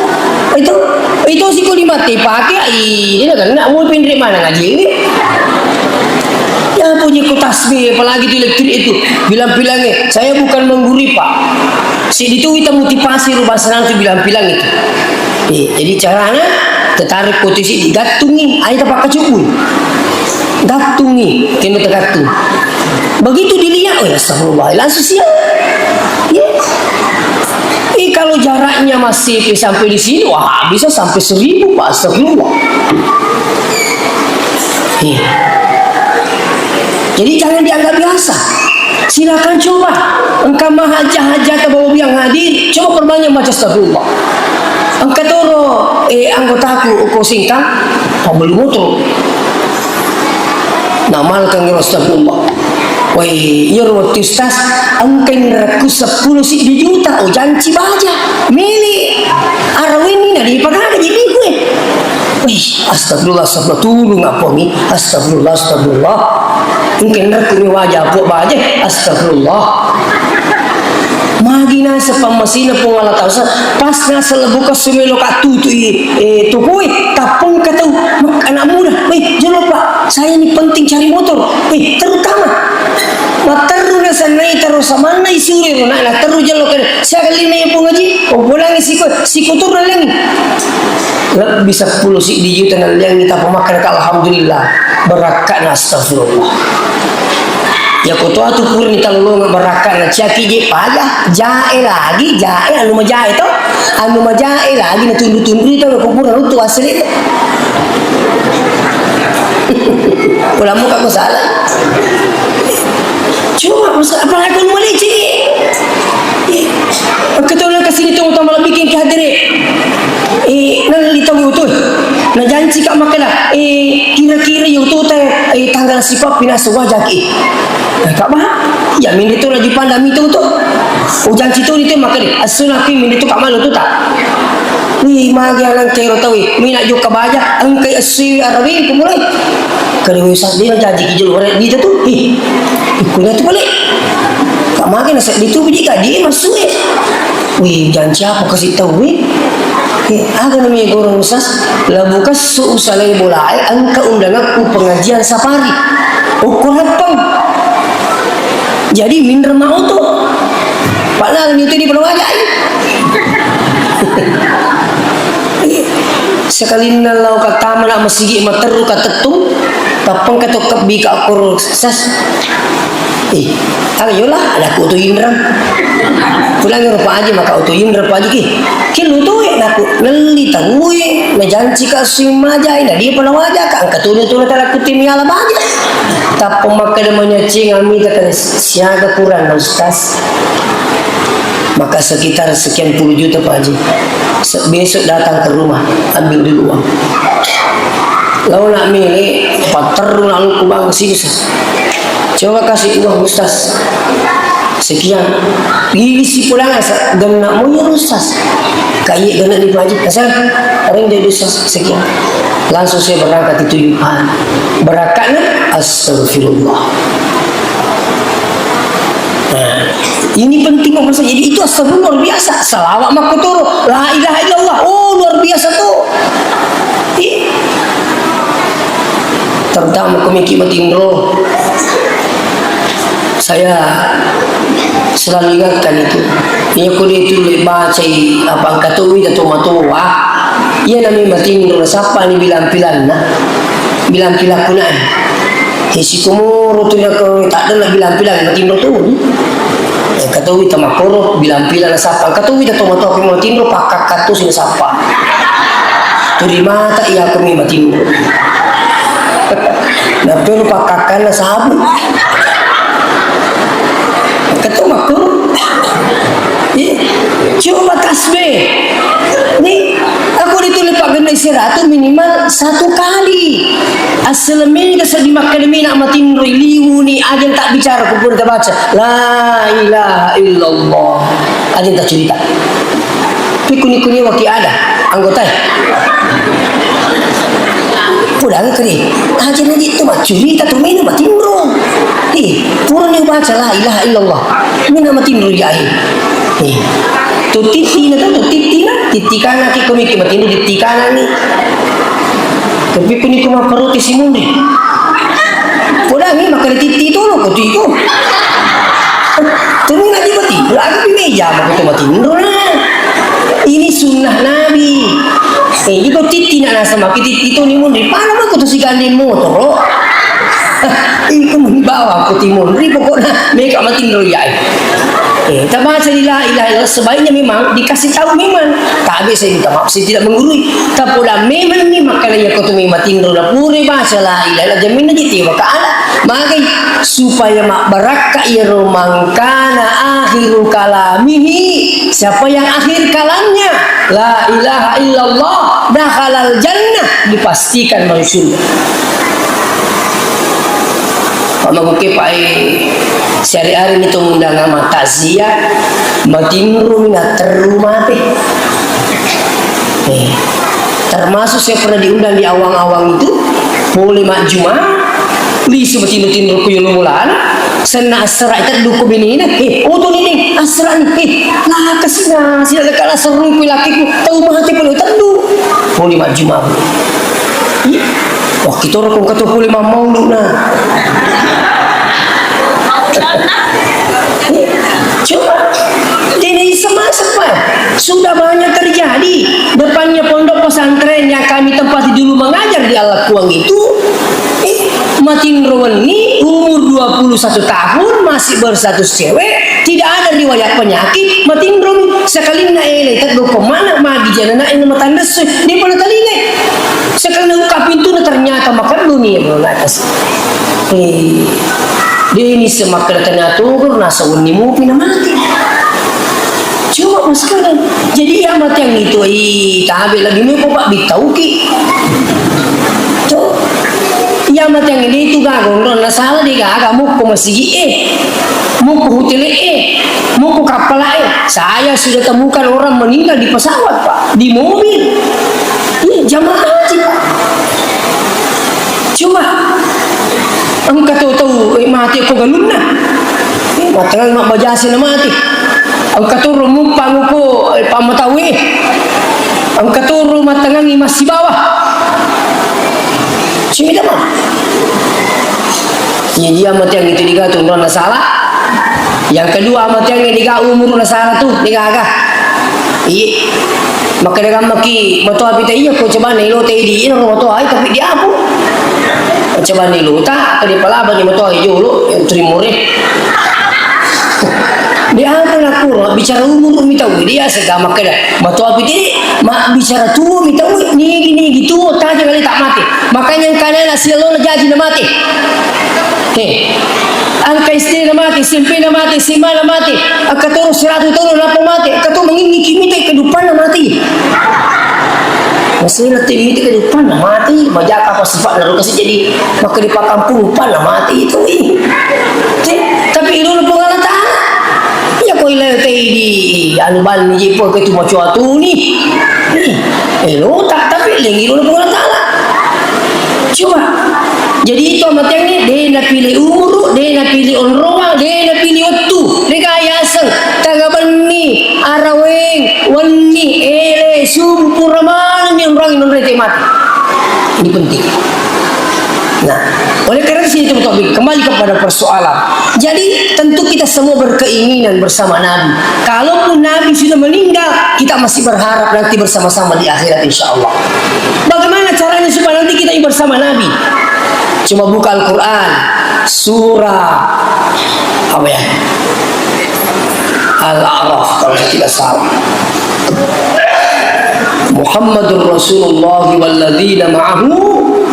Itu. Itu si kuli mate pake, ai, dia kena mau pinri mana ngaji. Ya, puji ku tasbih, apalagi itu elektrik itu. Bilang-bilangnya, saya bukan menggurui, Pak. Si itu kita motivasi rubah senang tu bilang-bilang itu. Eh, jadi caranya, tertarik kote si digatungi, ayo tak pakai cukup. Gatungi, kena tergatung. Begitu dilihat, oh ya astagfirullah, langsung siap. Ya. Eh, kalau jaraknya masih sampai di sini, wah, bisa sampai seribu, Pak, astagfirullah. Iya. Jadi jangan dianggap biasa. Silakan coba. Engka mahaja-haja atau bawa biang hadir, coba perbanyak baca astagfirullah. Engka toro, eh, anggotaku, ko Singkang, pabeli motor. Namalkang ero astagfirullah. Wai, iyaro wettu, Ustaz, engka inrakku seppulo siddi juta, oh, janci baja. Mele. Arawenni na dipagaga jadi kue. Wih, astagfirullah, astagfirullah, tulung appongi. Astagfirullah, astagfirullah. Engka inrakku mi waja, apa baja. Astagfirullah. Magi naseng pammasena Puang Allah Ta'ala, pas naseng lebbuka sumelo ka tutui, eh, tokoi, tappong ka tau, mak-, anak muda, "Weh, jolo, Pak, saya ini penting cari motor." Weh, terutama matteru nasennai taro samanna isure ro, na, na terru jolo kada, "Siaga lima ya, Puang Haji?" Oh, bolangi siko, siko turun lagi. Lebbi seppulo siddi juta nalliangngi tappa makkeda, alhamdulillah, barakka'na, astagfirullah. Ya, ko toa tu purani tallonga barakka'na, ciaki je paja, jae lagi, jae, anu majae to, anu majae lagi natundu-tundu to, ko pura ruttu asli. Ulammu kako salah. Cuma, apalagi anu maleceng. Eh, engka tau nengka sini tau utama lebbi keng hadere. Eh, nalli tau itu. Najanci ka makkeda, eh, kira-kira itu teh, eh, tanggal sipa pinassu wajaki. Eh, kak bah, ya mende tu laju panda mitu tu. Ujanci tu itu makkeda, asuna ki mende tu kak malu tu tak. Wih, magi alang kero tawi, mina jokka baja, engkai asui arawi kumulai. Kada wisa dia jadi ki jolo wara di tu. Ih, ikuna tu balik. Kak magi nasa di tu biji kaji masuk eh. Wih, jangan siapa kasih tahu, wih. Eh, aga namanya gorong usas? Labu kassu usalai bolae, engka undangakku pengajian safari. Ukur hepeng. Jadi, minreng mautu. Padahal itu di Pulau Ajai. Sekalinna lao ka tama na masigi materru ka tettung, tappeng ka tokkebbi ka koro sas. Eh, aga yola, ada ku tu inreng. Pulang ro Pak Haji, maka utu inreng Pak Haji ki. Ki lu tu, eh, naku nelli tau, eh, najanci ka sing majai, na dia pala waja ka, angka tu tu na tala kuti miala baja. Tappa makkeda manyacing ami ta kare siaga kurang, Ustaz. Maka sekitar sekian puluh juta, Pak Haji. Se-, besok datang ke rumah, ambil dulu uang. Launa mele, patterru na lukku bang sisa. Coba kasih uang, Ustaz. Sekian. Lilisi pulang asa, genna mo ya, Ustaz. Kayi genna di Pak Haji. Asal, ring jadi, Ustaz, sekian. Langsung saya berangkat itu, Pak. Berangkatnya, astagfirullah. Nah, ini penting, Pak. Jadi itu astagfirullah luar biasa. Salawat makkotoro, la ilaha illallah. Oh, luar biasa tuh. Ih. Terutama komiki matinro. Saya selalu ingatkan itu. Iya ko dia itu bacai apa angkatowi atau matoa. Iya nami matinro, sapa ni bilang-bilang na. Bilang-bilang kunai. He, sikomoro tu nako tadde na bilang-bilang matinro tu. Eh, katowi tamakoro bilang-bilang na sapa. Katowi ta tomatoa ko matinro pakkakka tu sing sapa. Turi mata iya ko mi matinro. Na pero pakkakkanna sabu. Ketu makuru. Iya. Coba tasbih. Ni, aku ditulis Pak Genda istirahat tuh minimal satu kali. Asal minggu sedih makan mina matinroi liwu ni aja tak bicara kupur baca. La ilaha illallah. Aja tak cerita. Tapi kuni-kuni waki ada anggota. Pulang keri. Aja ni itu mah cerita tu mina matinro. Eh, pura ni baca la ilaha illallah. Mina matinro ya eh. Eh. Tu tittina tu, tu tittina, titti kanaki ko mikki matinro titti kanani. Tapi kuni ko mapparote si munri. Kodangi makkeda titti tolo ko tiko. Tumi na tiba-tiba, aku pi meja mako to matinro na. Ini sunnah Nabi. Eh, iko titti na nasa maki titti toni munri. Pala mako to si gandeng motoro. Iko membawa ko timunri, pokokna meka matinro iyai. Eh, tabaca la ilaha illallah, sebaiknya memang dikasih tahu memang. Tapi saya minta maaf, saya tidak menggurui. Tapoda memang ni makkeda iya ko tu memang matinro na pura baca la ilaha illallah, jaminna ji tiwa ka ala. Magai supaya mabbarakka iyaro mangkana akhiru kalamihi. Siapa yang akhir kalamnya la ilaha illallah, dakhalal jannah, dipastikan masuk surga. Pamagukke pae siare-are mi to undangan ma takziah, matinro mi na terru mate. Eh, termasuk saya pernah diundang di awang-awang itu, pole majjuma, lisu matinro-tinro ku yolo bolana, senna assara teddu ko benena, eh, oto ni deng, assara ni, eh, lakasi na, sila leka la serrung ku lakiku, tau mate pole teddu. Pole majjuma. Ih, wah, kitoro kong kato pole mammaulu na. Coba, tidak bisa masuk, Pak. Sudah banyak terjadi. Depannya pondok pesantren yang kami tempati dulu mengajar di Al-Quang itu, eh, matinro wenni umur dua puluh satu tahun, masih berstatus cewek, tidak ada riwayat penyakit, matinro mi. Sekalinna ele, teddo pemana, magi janana ina matandessu, di pala talingai. Sekalinna buka pintuna, ternyata makedduni ya, bro, atas. Eh, deni semakkeda tanya tugur, nasa wenni mupi na mati. Coba maskara. Jadi iya matiang itu, ih, tabe lagi meko, Pak, bitauki. Tuh. Iya matiang ini itu gaga, onronna sala de gaga, mukko masigi e, mukko hotele e, mukko kappala e. Saya sudah temukan orang meninggal di pesawat, Pak, di mobil. Ini jamaah haji, Pak. Coba, engka tau-tau, eh, mate ko galunna. Eh, mattengngang mabbajasa na mate. Engka toro muppang ko, eh, pammatau e. Engka toro mattengngangi massibawa. Simita ma. Iya, iya, matiang itu diga tu, na salah. Yang kedua, matiang ini diga umur na salah tu, digaga. Iya. Makkeda gammaki matoa pita iya ko coba na elo te idi, ina matoa ai tapi diapu. Coba na elo ta, atau dipalaba ni matoa jolo, yang trimure. Diapu nakuro, bicara umur mi tau, dia sega makkeda matoa pita, ma bicara tuo mi tau, nigi nigi tuo, taja kali tak mati. Makanya engkana na sialo na jaji na mati. He. Engka S D na mati, S M P na mati, S M A na mati. Engka toro siratu taung nappa mati. Engka to mangingi kimita kehidupan na mati. Masih nanti mita kehidupan na mati. Majaka apa sifat na rukasi jadi maka di pakampung pan na mati itu. He. Tapi ilunu Puang Allah Ta'ala. Iya ko ilai tei di anu bani je po ke tu maco atuni. Eh, lo tak tapi lengi lo Puang Allah Ta'ala. Coba. Jadi itu amatengnge de napile umuru, de napile onroang, de napile wettu. De kayaseng taga benni, araweng, wenni, ele, subu pura maneng ni onroang inonre te mati. Ini penting. Nah, oleh karena itu, Topik, kembali kepada persoalan. Jadi, tentu kita semua berkeinginan bersama Nabi. Kalaupun Nabi sudah meninggal, kita masih berharap nanti bersama-sama di akhirat, insya Allah. Bagaimana caranya supaya nanti kita bersama Nabi? Coba buka Al-Quran, surah apa ya? Al-A'raf, kalau saya tidak salah. Muhammadur Rasulullah walladzina ma'ahu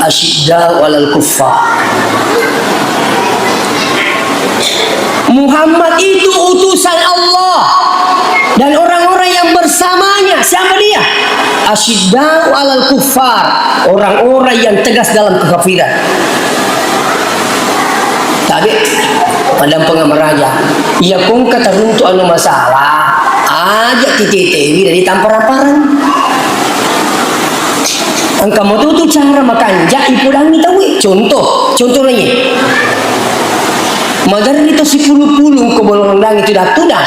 asyidda'u 'alal kuffar. Muhammad itu utusan Allah dan orang-orang yang bersamanya, siapa dia? Asyidda'u 'alal kuffar, orang-orang yang tegas dalam kekafiran. Tabe, padang pengamaraja. Iya kongka taruntu anu masalah, aja titetewi dari tampar-tamparan. Engka motutu cara makanja ipudangi tauwe. Contoh, contoh lagi. Magarri to sipulu-pulu ko bolong dangi tudang-tudang.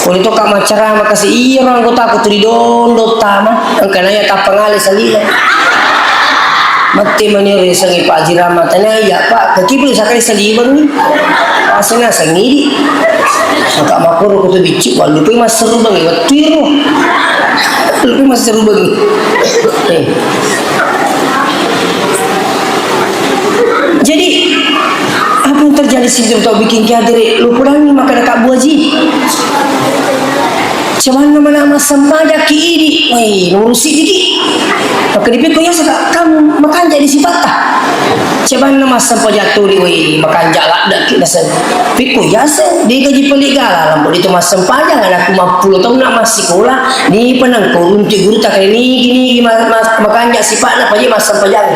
Pole to ka maccarama kasi, iyaro anggotaku tu didondo tama, engka naya tappangale saliweng. Matti mani resengi Pak Haji Rahmat, tania iya, Pak, kaki pun sakali saliweng ni. Asena sengidi. Maka makuru kutu bicci, walupi masseru bangi, wettiru. Walupi masseru bangi. Eh. Jadi, apa yang terjadi situ tau bikin ki adere, lu pudangi maka ada Kak Bu Haji. Cuman mana massempajang ki idi, weh, nurusi diki. Maka dipikku ya suka kamu makan jadi sipatta. Cuman massempajang tuli, weh, makan jalak daki dasar. Pikku ya se, di gaji peli gala, lampu itu massempajang, anakku mappulo tahun nak masih sekolah, di penangko runti guru tak kayak nigi, nigi, ma-, ma-, makanja sipa'na, paja massempajang.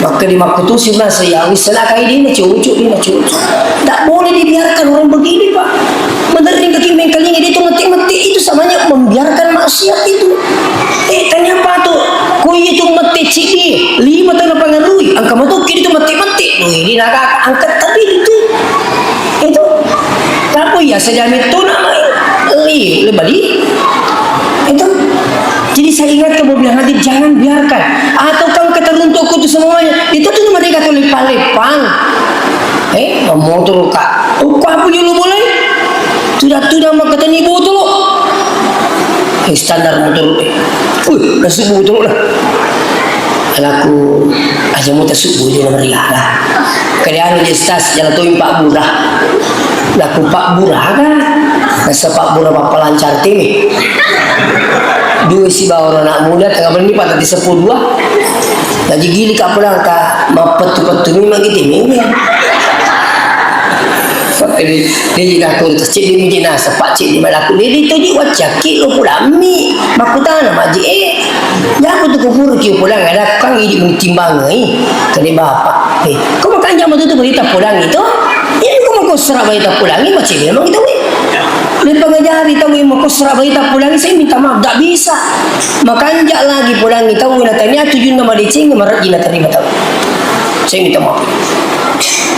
Maka di makkutusi, nasa ya, wissana kai dina cucu, dina cucu. Tak boleh dibiarkan orang begini, Pak. Menerring kaki mengkalingi dia itu mati-mati, itu samanya membiarkan maksiat itu. Eh, tanya apa tuh? Kui itu mati cidi, lima tahun pengaruhi, angka matoki itu mati-mati. Wih, ini naga angkat tapi itu. Itu. Tapi ya, sejam itu nama li, lebali. Itu. Jadi saya ingatkan, Bobi Hadir, jangan biarkan. Atau kau kata runtuhku itu semuanya. Itu tuh mereka tuh lepang-lepang. Eh, motor ka. Oh, kok apa dulu boleh? Tidak, tidak, maka tani botol. Eh, standar motor. Eh. Wih, masuk botol lah. Anakku, aja mau tasuk botol meriah lah. Kalian udah stas, jalan tuh Pak Burah. Laku Pak Burah kan? Nasa Pak Burah apa lancar tim. Dua si bawa anak muda, tengah berani patah di sepuluh dua. Lagi gili kak pulang, kak, mau petu-petu memang gitu, memang. Jadi, jadi aku terus cek dia minta nasa, Pak, cek dia malaku. Jadi itu dia wacaki lo pulang mi. Makutana maji, eh. Ya aku tuh kubur ki pulang, ada kang ini menimbang, eh. Kade bapak. Eh, kau makan jam itu tuh berita pulang itu? Iya, kau mau kau serap berita pulang, ini macam memang itu, eh. Dia pengajari tahu yang mau kau serap berita pulang, saya minta maaf, tak bisa. Makanja lagi pudangi tau na tania tujunna madeceng, marejjina terima tau. Saya minta maaf.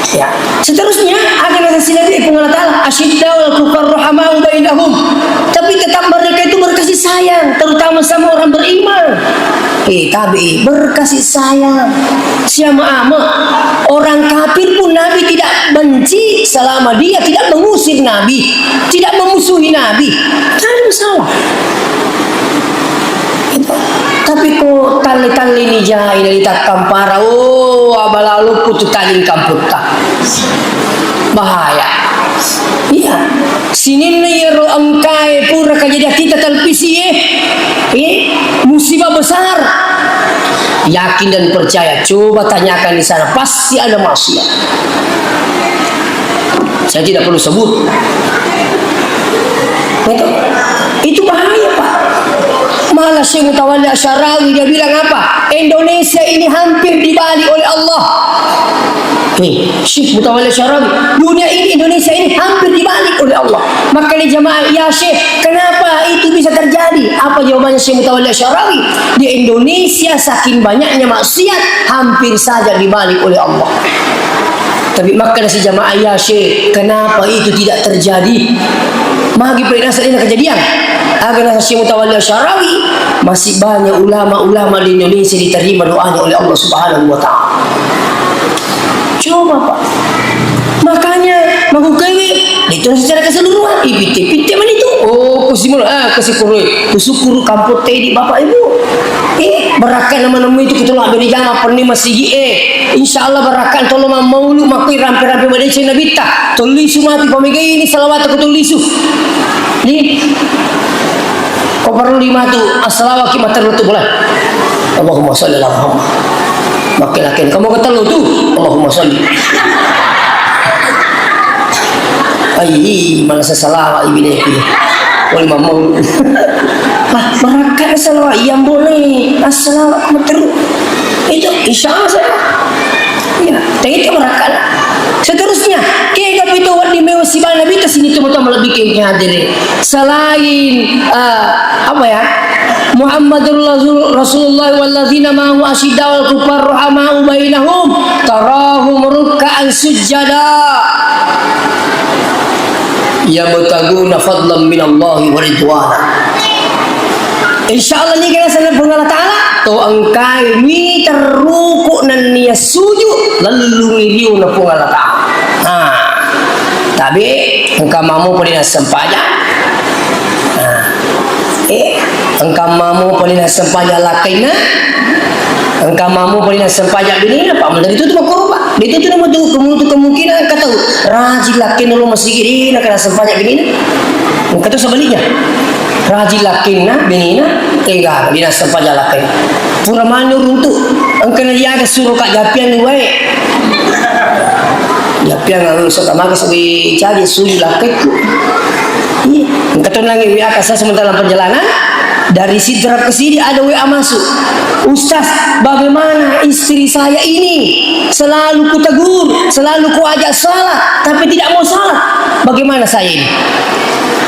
Ya. Seterusnya, aga naseng silabi Puang Allah Ta'ala, "Asyidda'u 'alal kuffar rahama'u bainahum." Tapi tetap mereka itu berkasih sayang, terutama sama orang beriman. Eh, tabi, berkasih sayang. Siapa ama? Orang kafir pun Nabi tidak benci selama dia tidak mengusir Nabi, tidak memusuhi Nabi. Tidak ada masalah. Tapi ko talle-talle ni jai dari takkampara, oh, abala loppo tu taling kamputta. Bahaya. Iya. Sininna iyaro engkae pura kejadian kita televisi, eh. Eh, musibah besar. Yakin dan percaya, coba tanyakan di sana, pasti ada maksiat. Saya tidak perlu sebut. Itu, itu bahaya, Pak. Malah Syekh Mutawalli Asy'arawi, dia bilang apa? Indonesia ini hampir dibalik oleh Allah. Nih, Syekh Mutawalli Asy'arawi, dunia ini, Indonesia ini hampir dibalik oleh Allah. Makanya jamaah, "Ya Syekh, kenapa itu bisa terjadi?" Apa jawabannya Syekh Mutawalli Asy'arawi? Di Indonesia, saking banyaknya maksiat, hampir saja dibalik oleh Allah. Tapi makkeda si jamaah, "Ya Syekh, kenapa itu tidak terjadi?" Magi pernah sedih kejadian. Aga nasa Syekh Mutawalli Asy'arawi, masih banyak ulama-ulama di Indonesia diterima doanya oleh Allah Subhanahu wa Ta'ala. Coba, Pak. Makanya, magukewe, itu secara keseluruhan, ipitte-pitte mani tu. Oh, kusimul, ah, kesyukur, kusyukur kampung tadi Bapak Ibu. Eh, barakka nama-nama itu kita lah beri jama, pernah masih, eh, insya Allah barakka tolong mau maulud, makui rampe-rampe badece Nabitta. Tolong isu mati, pamegai ini salawat aku tolong isu. Ni, ko perlu lima tu, assalawat ki materru tu boleh. Allahumma sholli ala Muhammad. Makke lakken, kamu ketellu tu, Allahumma sholli. Ai, mana saya salawat ibu deh. Wali mamau. Lah, barakka salawat, iya boleh. Assalawat materru. Itu, insya Allah saya. Iya, tadi itu barakka. Seterusnya, kega pito wedding mewa sibana bita sini tu betul lebih ke hadiri. Selain, eh, apa ya? Muhammadur Rasul-, Rasulullah walladzina ma'ahu asyidda'u 'alal kuffar rahama'u bainahum tarahum rukkaan sujjada yabtaguna fadlan minallahi wa ridwana. Insya Allah ni kena sana Puang Allah Ta'ala, to engkai mi terruku nennia suju lalu ngiriu na Puang Allah Ta'ala. Nah, tapi engka mamu padi nassempajang. Nah, eh, engka mamu padi nassempajang lakkainna, engka mamu padi nassempajang binina, Pak. Menteri itu tuh makkurupa. Itu tuh nama tuh kemungkinan engka tau rajin lakkainna lo masigi dina kena sempajang binina. Engka tuh sebaliknya. Rajin lakkainna binina, tega dina sempajang lakkainna. Pura manu runtu, engka na diaga suruh kak japian wae. Japian anu sota maka sebagai caji suju lakkaikku. Iya, engka to nangi wiaka saya sementara dalam perjalanan dari Sidrap ke sini ada W A masuk. "Ustaz, bagaimana istri saya ini? Selalu kutegur, selalu kuajak salat, tapi tidak mau salat. Bagaimana saya ini?"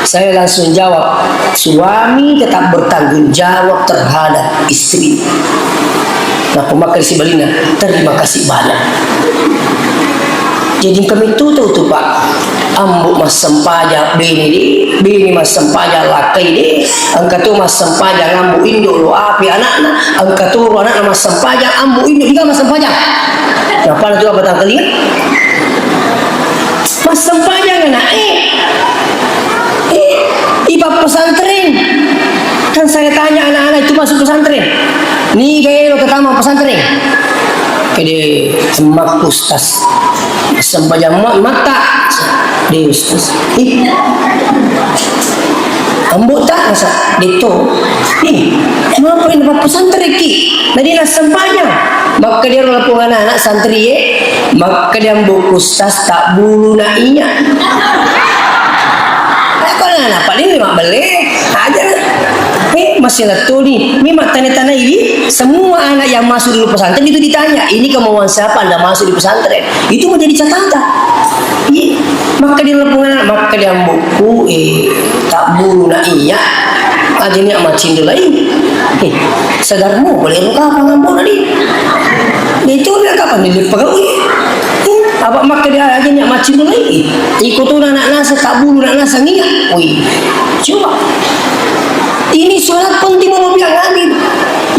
Saya langsung jawab, "Suami tetap bertanggung jawab terhadap istri." Nah, pemakai si Balina, "Terima kasih banyak." Jadi kami tutu tu, Pak. Ambo massempajang bene de, bene massempajang lakkai de, engka to massempajang ambo indo lo api anakna, engka to ro anakna massempajang ambo indo juga massempajang. Napana tu apa tangkalinga? Massempajang anak, eh. Eh, ipa pesantren. Kan saya tanya anak-anak itu masuk pesantren. Niga elo ketama pesantren? Kede emak Ustaz. Sempajang ma-, mata. De Ustaz. Ih. Ambo tak rasa. Deto. Ih. Kenapa ini bapak santri ki? Tadi nak sempajang. Maka dia orang lapungan anak santri ye. Maka dia ambo Ustaz tak bulu nak iya. Aku anak paling lima belas. Aja. Eh, masih lettu nih. Memang tane-tane ini, semua anak yang masuk dulu pesantren itu ditanya, "Ini kemauan siapa Anda masuk di pesantren?" Itu menjadi catatan. Iya. Maka dia lepungan, maka dia ambo ku, eh, tak bulu nak iya. Aja ni macin dulu lagi. Eh, sadar mu, boleh ruka apa ngambo tadi? Itu dia kapan dia pegawai? Eh, apa maka dia aja ni macin dulu lagi? Ikut tu anak nasa tak bulu nak nasa ngiya. Wih, coba. Ini sangat penting mau bilang lagi.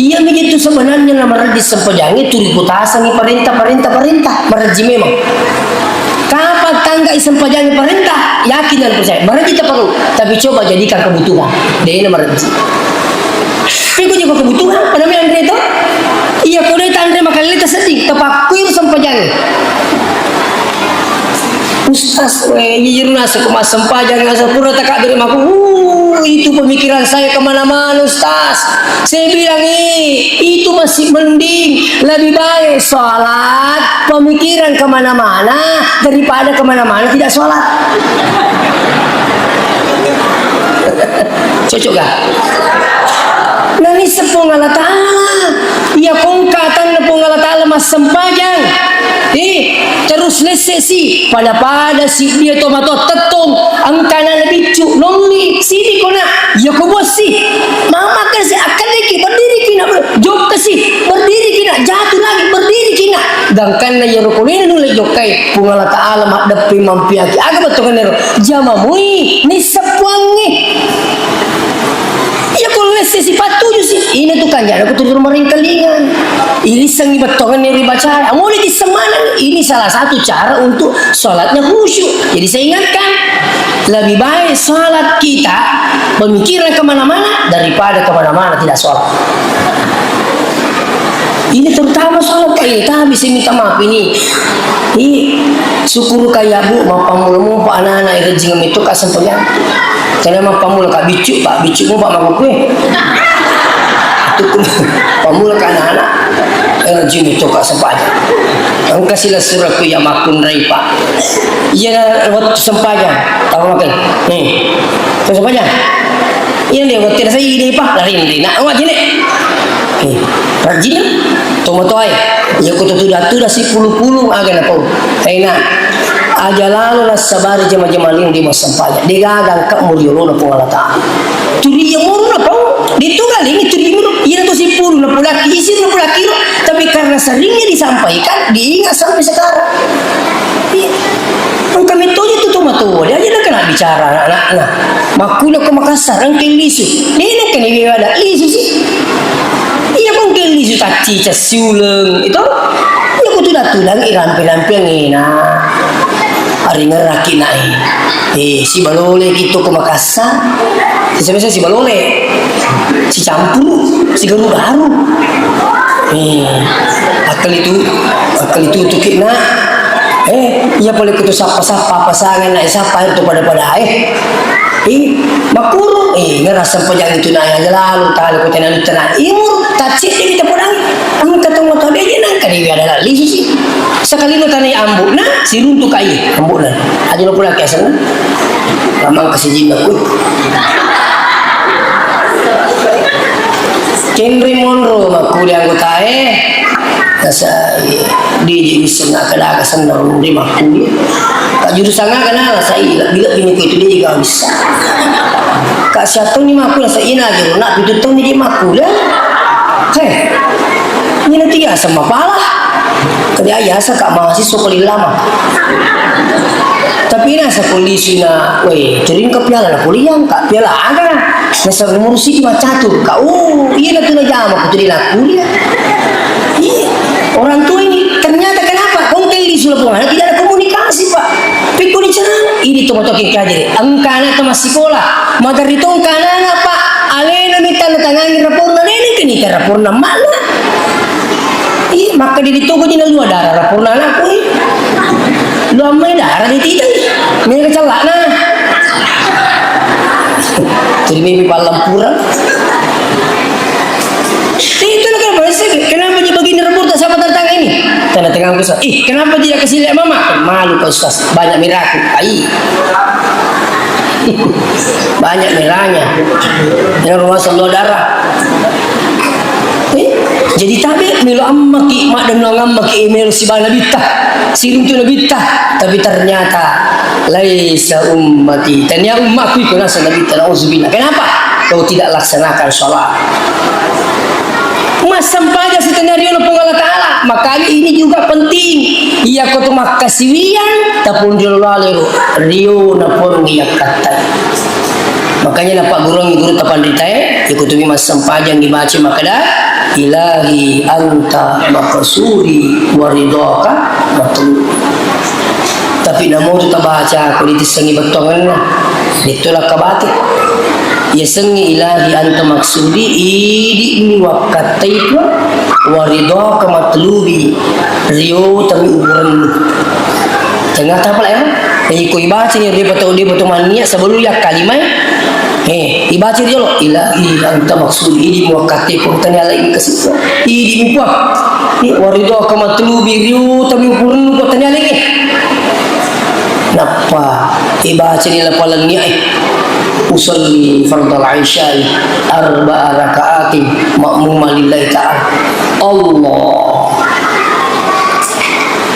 Iya, begitu sebenarnya nama rajin sempajangnge tuli kutasangi parenta, parenta, parenta. Marajin memang. Kapan tangga isempajangngi parenta, yakin dan percaya. Marajin tak perlu. Tapi coba jadikan kebutuhan. Dena marajin. Pekko jeko kebutuhan, pada mi anre to? Iya, ko de' tanre makale tasedding, tapakkui ro sempajangnge. Ustaz, we, jujur naseng ko massempajang, asal pura takabbere mako, uh, itu pemikiran saya kemana-mana, Ustaz. Saya bilang, eh, itu masih mending, lebih baik sholat, pemikiran kemana-mana, daripada kemana-mana tidak sholat. Cocok gak? Nani sepung Allah Ta'ala. Iya kongka tanna Puang Allah Ta'ala massempajang. Eh, terus lesse si, pada-pada si dia tomatoa tettong, engka na biccu, nonni, sini kona, iya ko bossi. Mama kasi, akan lagi, berdiri kina, ber-, jokka si, berdiri kina, jatuh lagi, berdiri kina. Gangkanna iya rokolena nulle jokkai, Puang Allah Ta'ala maddeppe mampiaki. Aga bettuanna ro? Jamamui, nisseppuangngi. Iya ko lesse sipattuju si, ini tuh kanjana ko tuju marengkalingan. Ini sengi bettongan yang dibaca. Amuli disemanang, ini salah satu cara untuk sholatnya khusyuk. Jadi saya ingatkan, lebih baik sholat kita pemikiran kemana-mana daripada kemana-mana tidak sholat. Ini terutama sholat, eh, tapi saya minta maaf ini. Ih, syukur kaya bu, mappammula mupa anak-anak rejing itu kasempatan. Karena mappammula ka biccu, Pak, biccu mupa mako kue. Itu pun pammula ka anak-anak rejing itu kasempatan. Engka sila surat ku ya makunrai, Pak. Iya, waktu sempajang, tahu makan. Nih, terus sempajang. Iya, dia waktu saya ini, Pak, lari, lari. Nak, awak jenek. Eh, rajin, tomatoae. Iya, ko tutuda-tuda si pulu-pulu, aga napau. Eh, nak, aja lalo nassabari jama-jama lino di massempajang. Degaga engka muriolona Puang Allah Ta'ala. Tuli iya muruna pau. Di tu kali ini tuli muru. Iya, tu si pulu, napulaki, isi napulaki ro. Tapi karena seringnya disampaikan, diingat sampai sekarang. Iya. Engka mettoja tu tomatoa, dia aja nak kena bicara anak-anaknya. Makkuna ko Makassar, engka lisu. Dia nak kena bicara lisu sih. Iya, ko engka lisu tacci, cacci uleng, itu. Iya, ko tuda-tuda, irampe-rampe ngena. Ari ngeraki nae. Eh, si balole gitu ko Makassar. Biasa-biasa si balole. Si campur, si garu-garu. Eh, akal itu, akal itu tuki nak. Eh, iya pole kutu sappa-sappa pasangan nak sappa itu pada-pada eh. Eh, makuru, eh, ngerasa pejang itu nak aja lalu tali kota nak tenang. Imur, tacit dia kita podang. Engka tong motor dia je nang kadi ada lali susi. Sakalino tanai ambo'na, siruntu kai ambo'na. Aja lo pula kiasana. Lamang kasijinna ku. Kenre monro makkuli anggotae. Nasa, eh, di je bisa nak kada kasenna di makkuli. Ka jurusan aga na sai, bila bini ku itu dia juga bisa. Ka siatoni makkuli nasa ina aja nak pitu toni di makkuli. Heh. Ini tiga sama pala. Tadi ayah sa ka mahasiswa paling lama. Tapi nasa polisi na, weh, tering ke piala na kuliah, ka piala aga. Nasa ngurusi di macatur, ka, oh, iya na tu na jama, ku tadi na kuliah. Iya. Orang tua ini, ternyata kenapa? Kau keli sudah pengaruh, tidak ada komunikasi, Pak. Pikku dicerang, ini tu motor kita jadi. Engkana tu masih sekolah. Magari tu engkana, Pak. Alena minta na tangangi raporna, nene kini raporna mana? Ih, maka di toko jina luar darah, raporna anakku, ih. Lu ammai darah di tita, ih. Mega celakna. Jadi mimpi pallampura. Itu lah kenapa sih? Kenapa dia begini rebut tak sama tentang ini? Tanda tanganku sa-, ih, kenapa dia kasih lihat mama? Malu kau, Ustaz. Banyak miraku. Ai. Banyak merahnya. Yang rumah selalu darah. Eh, jadi tabe melo ammaki, maddennuang ammaki, eh, melo sibana bitta, siruntu nabitta. Tapi ternyata laisa ummati. Tania ummaku itu nasa nabitta, nauzubillah. Kenapa? Kau tidak laksanakan sholat. Massempaja sitenna riona Puang Allah Ta'ala. Makanya ini juga penting. Iya ko tu makkasiwiang, tapun riolo lalero. Riona Puang iya kattai. Makanya napaggurungi guru tapanritae, iko tumi massempajang dibaca makkeda, "Ilahi anta maqsudi wa ridhaka matlubi." Tapi namotu tabaca ko ditissengi bettuangenna, ditolak kabate. Yasengnge ilahi anta maksudi, idi'mi wakkattaiku, wa ridhaka matlubi, riyotami uburennu. Tengah tapala ya? Jadi ko ibacani ripa tau, ripa tau mannia sebelum yakkalimai, eh, ibacani jolo, ilahi anta maksudi, idi'mi wakkattaiku, tania lagi kasih. Idi'mi Puang. Wa ridhaka matlubi, riyotami uburennu, tania lagi. Nappa ibacani lapalennia, eh, usalli fardal isya'i arba'a raka'atin ma'muma lillahi ta'ala. Allah.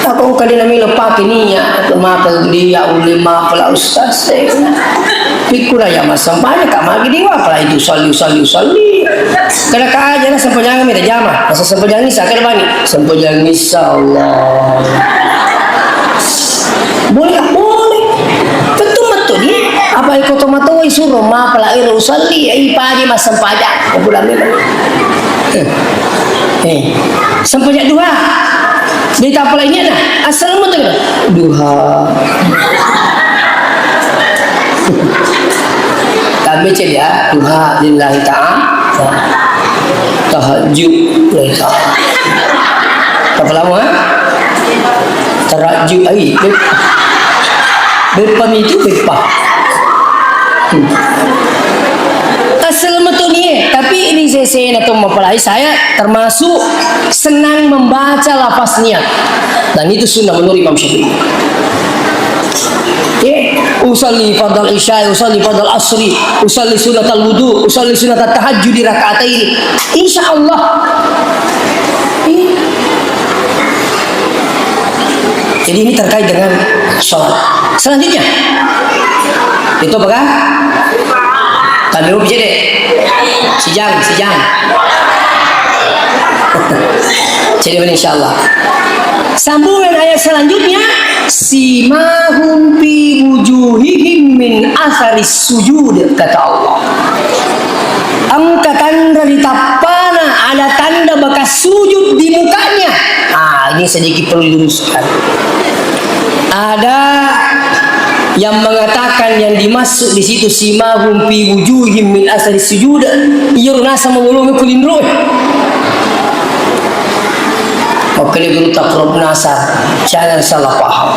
Aku kali nami lepake niat, maka dia ulama pala ustaz, eh. Pikkura ya massampajang, ka magi dewa, apalagi usalli, usalli, usalli. Kada ka aja na sampajang mi jama, masa sampajang isa, kada bani. Sampajang isa, Allah. Boleh, boleh. Tentu betul dia. Apa iko tomatoi suruh ma pala ero usalli, ai paje massampajang. Ko bulan memang. Eh. Eh. Sampajang duha. Dia tak pala ini ada. Asal mu tu. Duha. Kami cedia duha lillahi ta'ala. Tahajud lillahi ta'ala. Apa lama, eh? Tarajud, ai, bep-, beppa mitu, beppa. Hmm. Asal metu nie, tapi ini sesena to mapalai, saya termasuk senang membaca lafaz niat. Dan itu sunnah menurut Imam Syafi'i. Ya, usalli fardal isya, usalli fardal asri, usalli sunnatal wudu, usalli sunnatat tahajjudi raka'ataini. Insya Allah. Iya. Jadi ini terkait dengan sholat. Selanjutnya, itu apakah? Kami mau bicara deh. Sijang, sijang. Jadi, insya Allah. Sambungan ayat selanjutnya, simahum fi wujuhihim min asaris sujud, kata Allah. Engka tanra ri tappana, ada tanda bekas sujud di mukanya. Ah, ini sedikit perlu diluruskan. Ada yang mengatakan yang dimaksud di situ simahum fi wujuhim min asari sujud, iya nasang mabolongi ko linroe. Oke, guru tak perlu nasar, jangan salah paham.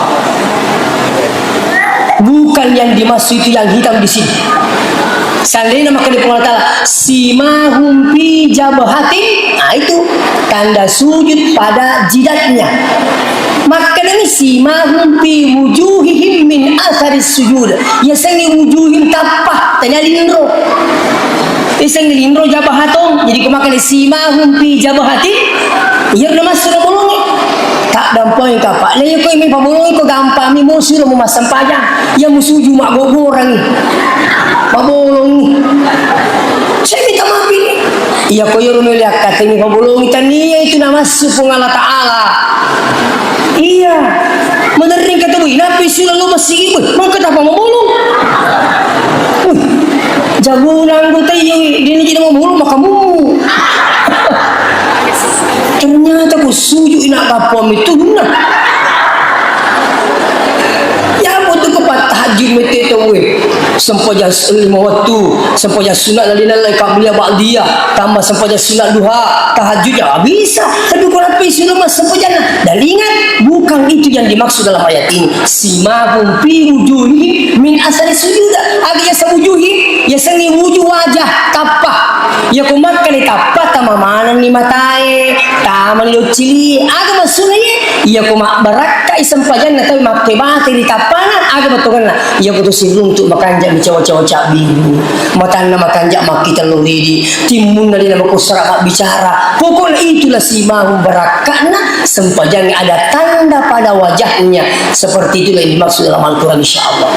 Bukan yang dimaksud itu yang hitam di sini. Seandainya makkeda Puang Allah Ta'ala, "Simahum fi jabhatin," nah, itu tanda sujud pada jidatnya. Makkedani, "Simahum fi wujuhihim min asaris sujud." Yasengngi wujuhim tappa, tania linro. Yasengngi linro jabhatong. Jadi ko makkeda, "Simahum fi jabhatin," iya namassu nabolongi. Taddampengi kapang. Lah iya ko mi pabolongi ko gampang mi, mo siro mo massempajang. Iya musuju maggogorangi. Mabolongi. Saya minta maaf ini. Iya ko iyaro mele akkatengi pabolongi, tania itu namassu Puang Allah Ta'ala. Iya. Maderring kata bui, napi sila lo masigi bui, mangka tapa mabolong. Wih, jagona anggota iya, dini jadi mabolong maka mumu. Ternyata ku sujud ina kapang itu benar. Ya, apa tu kepat tahajud mete tau, weh. Sempajang s-, lima waktu, sempajang sunat lali nalai qabliyah ba'diyah, tambah sempajang sunat duha, tahajud, ya, bisa. Tapi kalau apa isu lemas sempajang, dan ingat, bukan itu yang dimaksud dalam ayat ini. Simahum fi wujuhihim min asari sujud. Ada ya sewujuhi, ya sengi wujuh wajah, tappa. Ya ko makkeda tappa, tama manenni matae, tama ni doccili. Aga maksudna ye? Iya ko mabbarakkai sempajanna tau makkebate ri tappana, aga bettuanna? Iya ko to siruntu makanja mi cawa-cawa cabbiru, matanna makanja makkita loridi, timmunna dena makussara mabbicara. Pokokna itulah simahum barakka'na sempajanna, ada tanda pada wajahnya. Seperti itulah yang dimaksud dalam Al-Quran, insya Allah.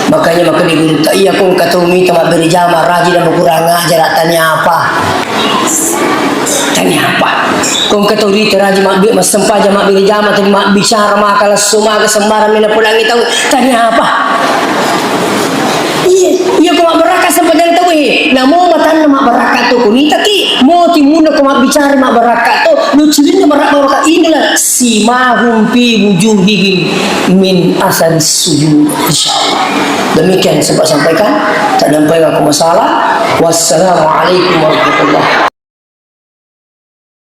Makanya makkeda gurutta, iya ko engka tau mita mabbere jama, rajin dan kurang ajar, tania apa? Tania apa? Ko engka tau rita rajin mabbe-, massempajang, mabbere jama, tapi mabbicara maka lesso, maka sembarang mena podangi tau, tania apa? Iya, iya ko mabbarakka sempajang tau, eh, namo matanna mabbarakka to ko nitaki, mo timmunna ko mabbicara mabbarakka to, lo cilinna barakka, inilah si ma hum fi wujuhihim min asaris sujud. Insyaallah. Demikian saya sampaikan. Tak nampai aku masalah. Wassalamualaikum warahmatullahi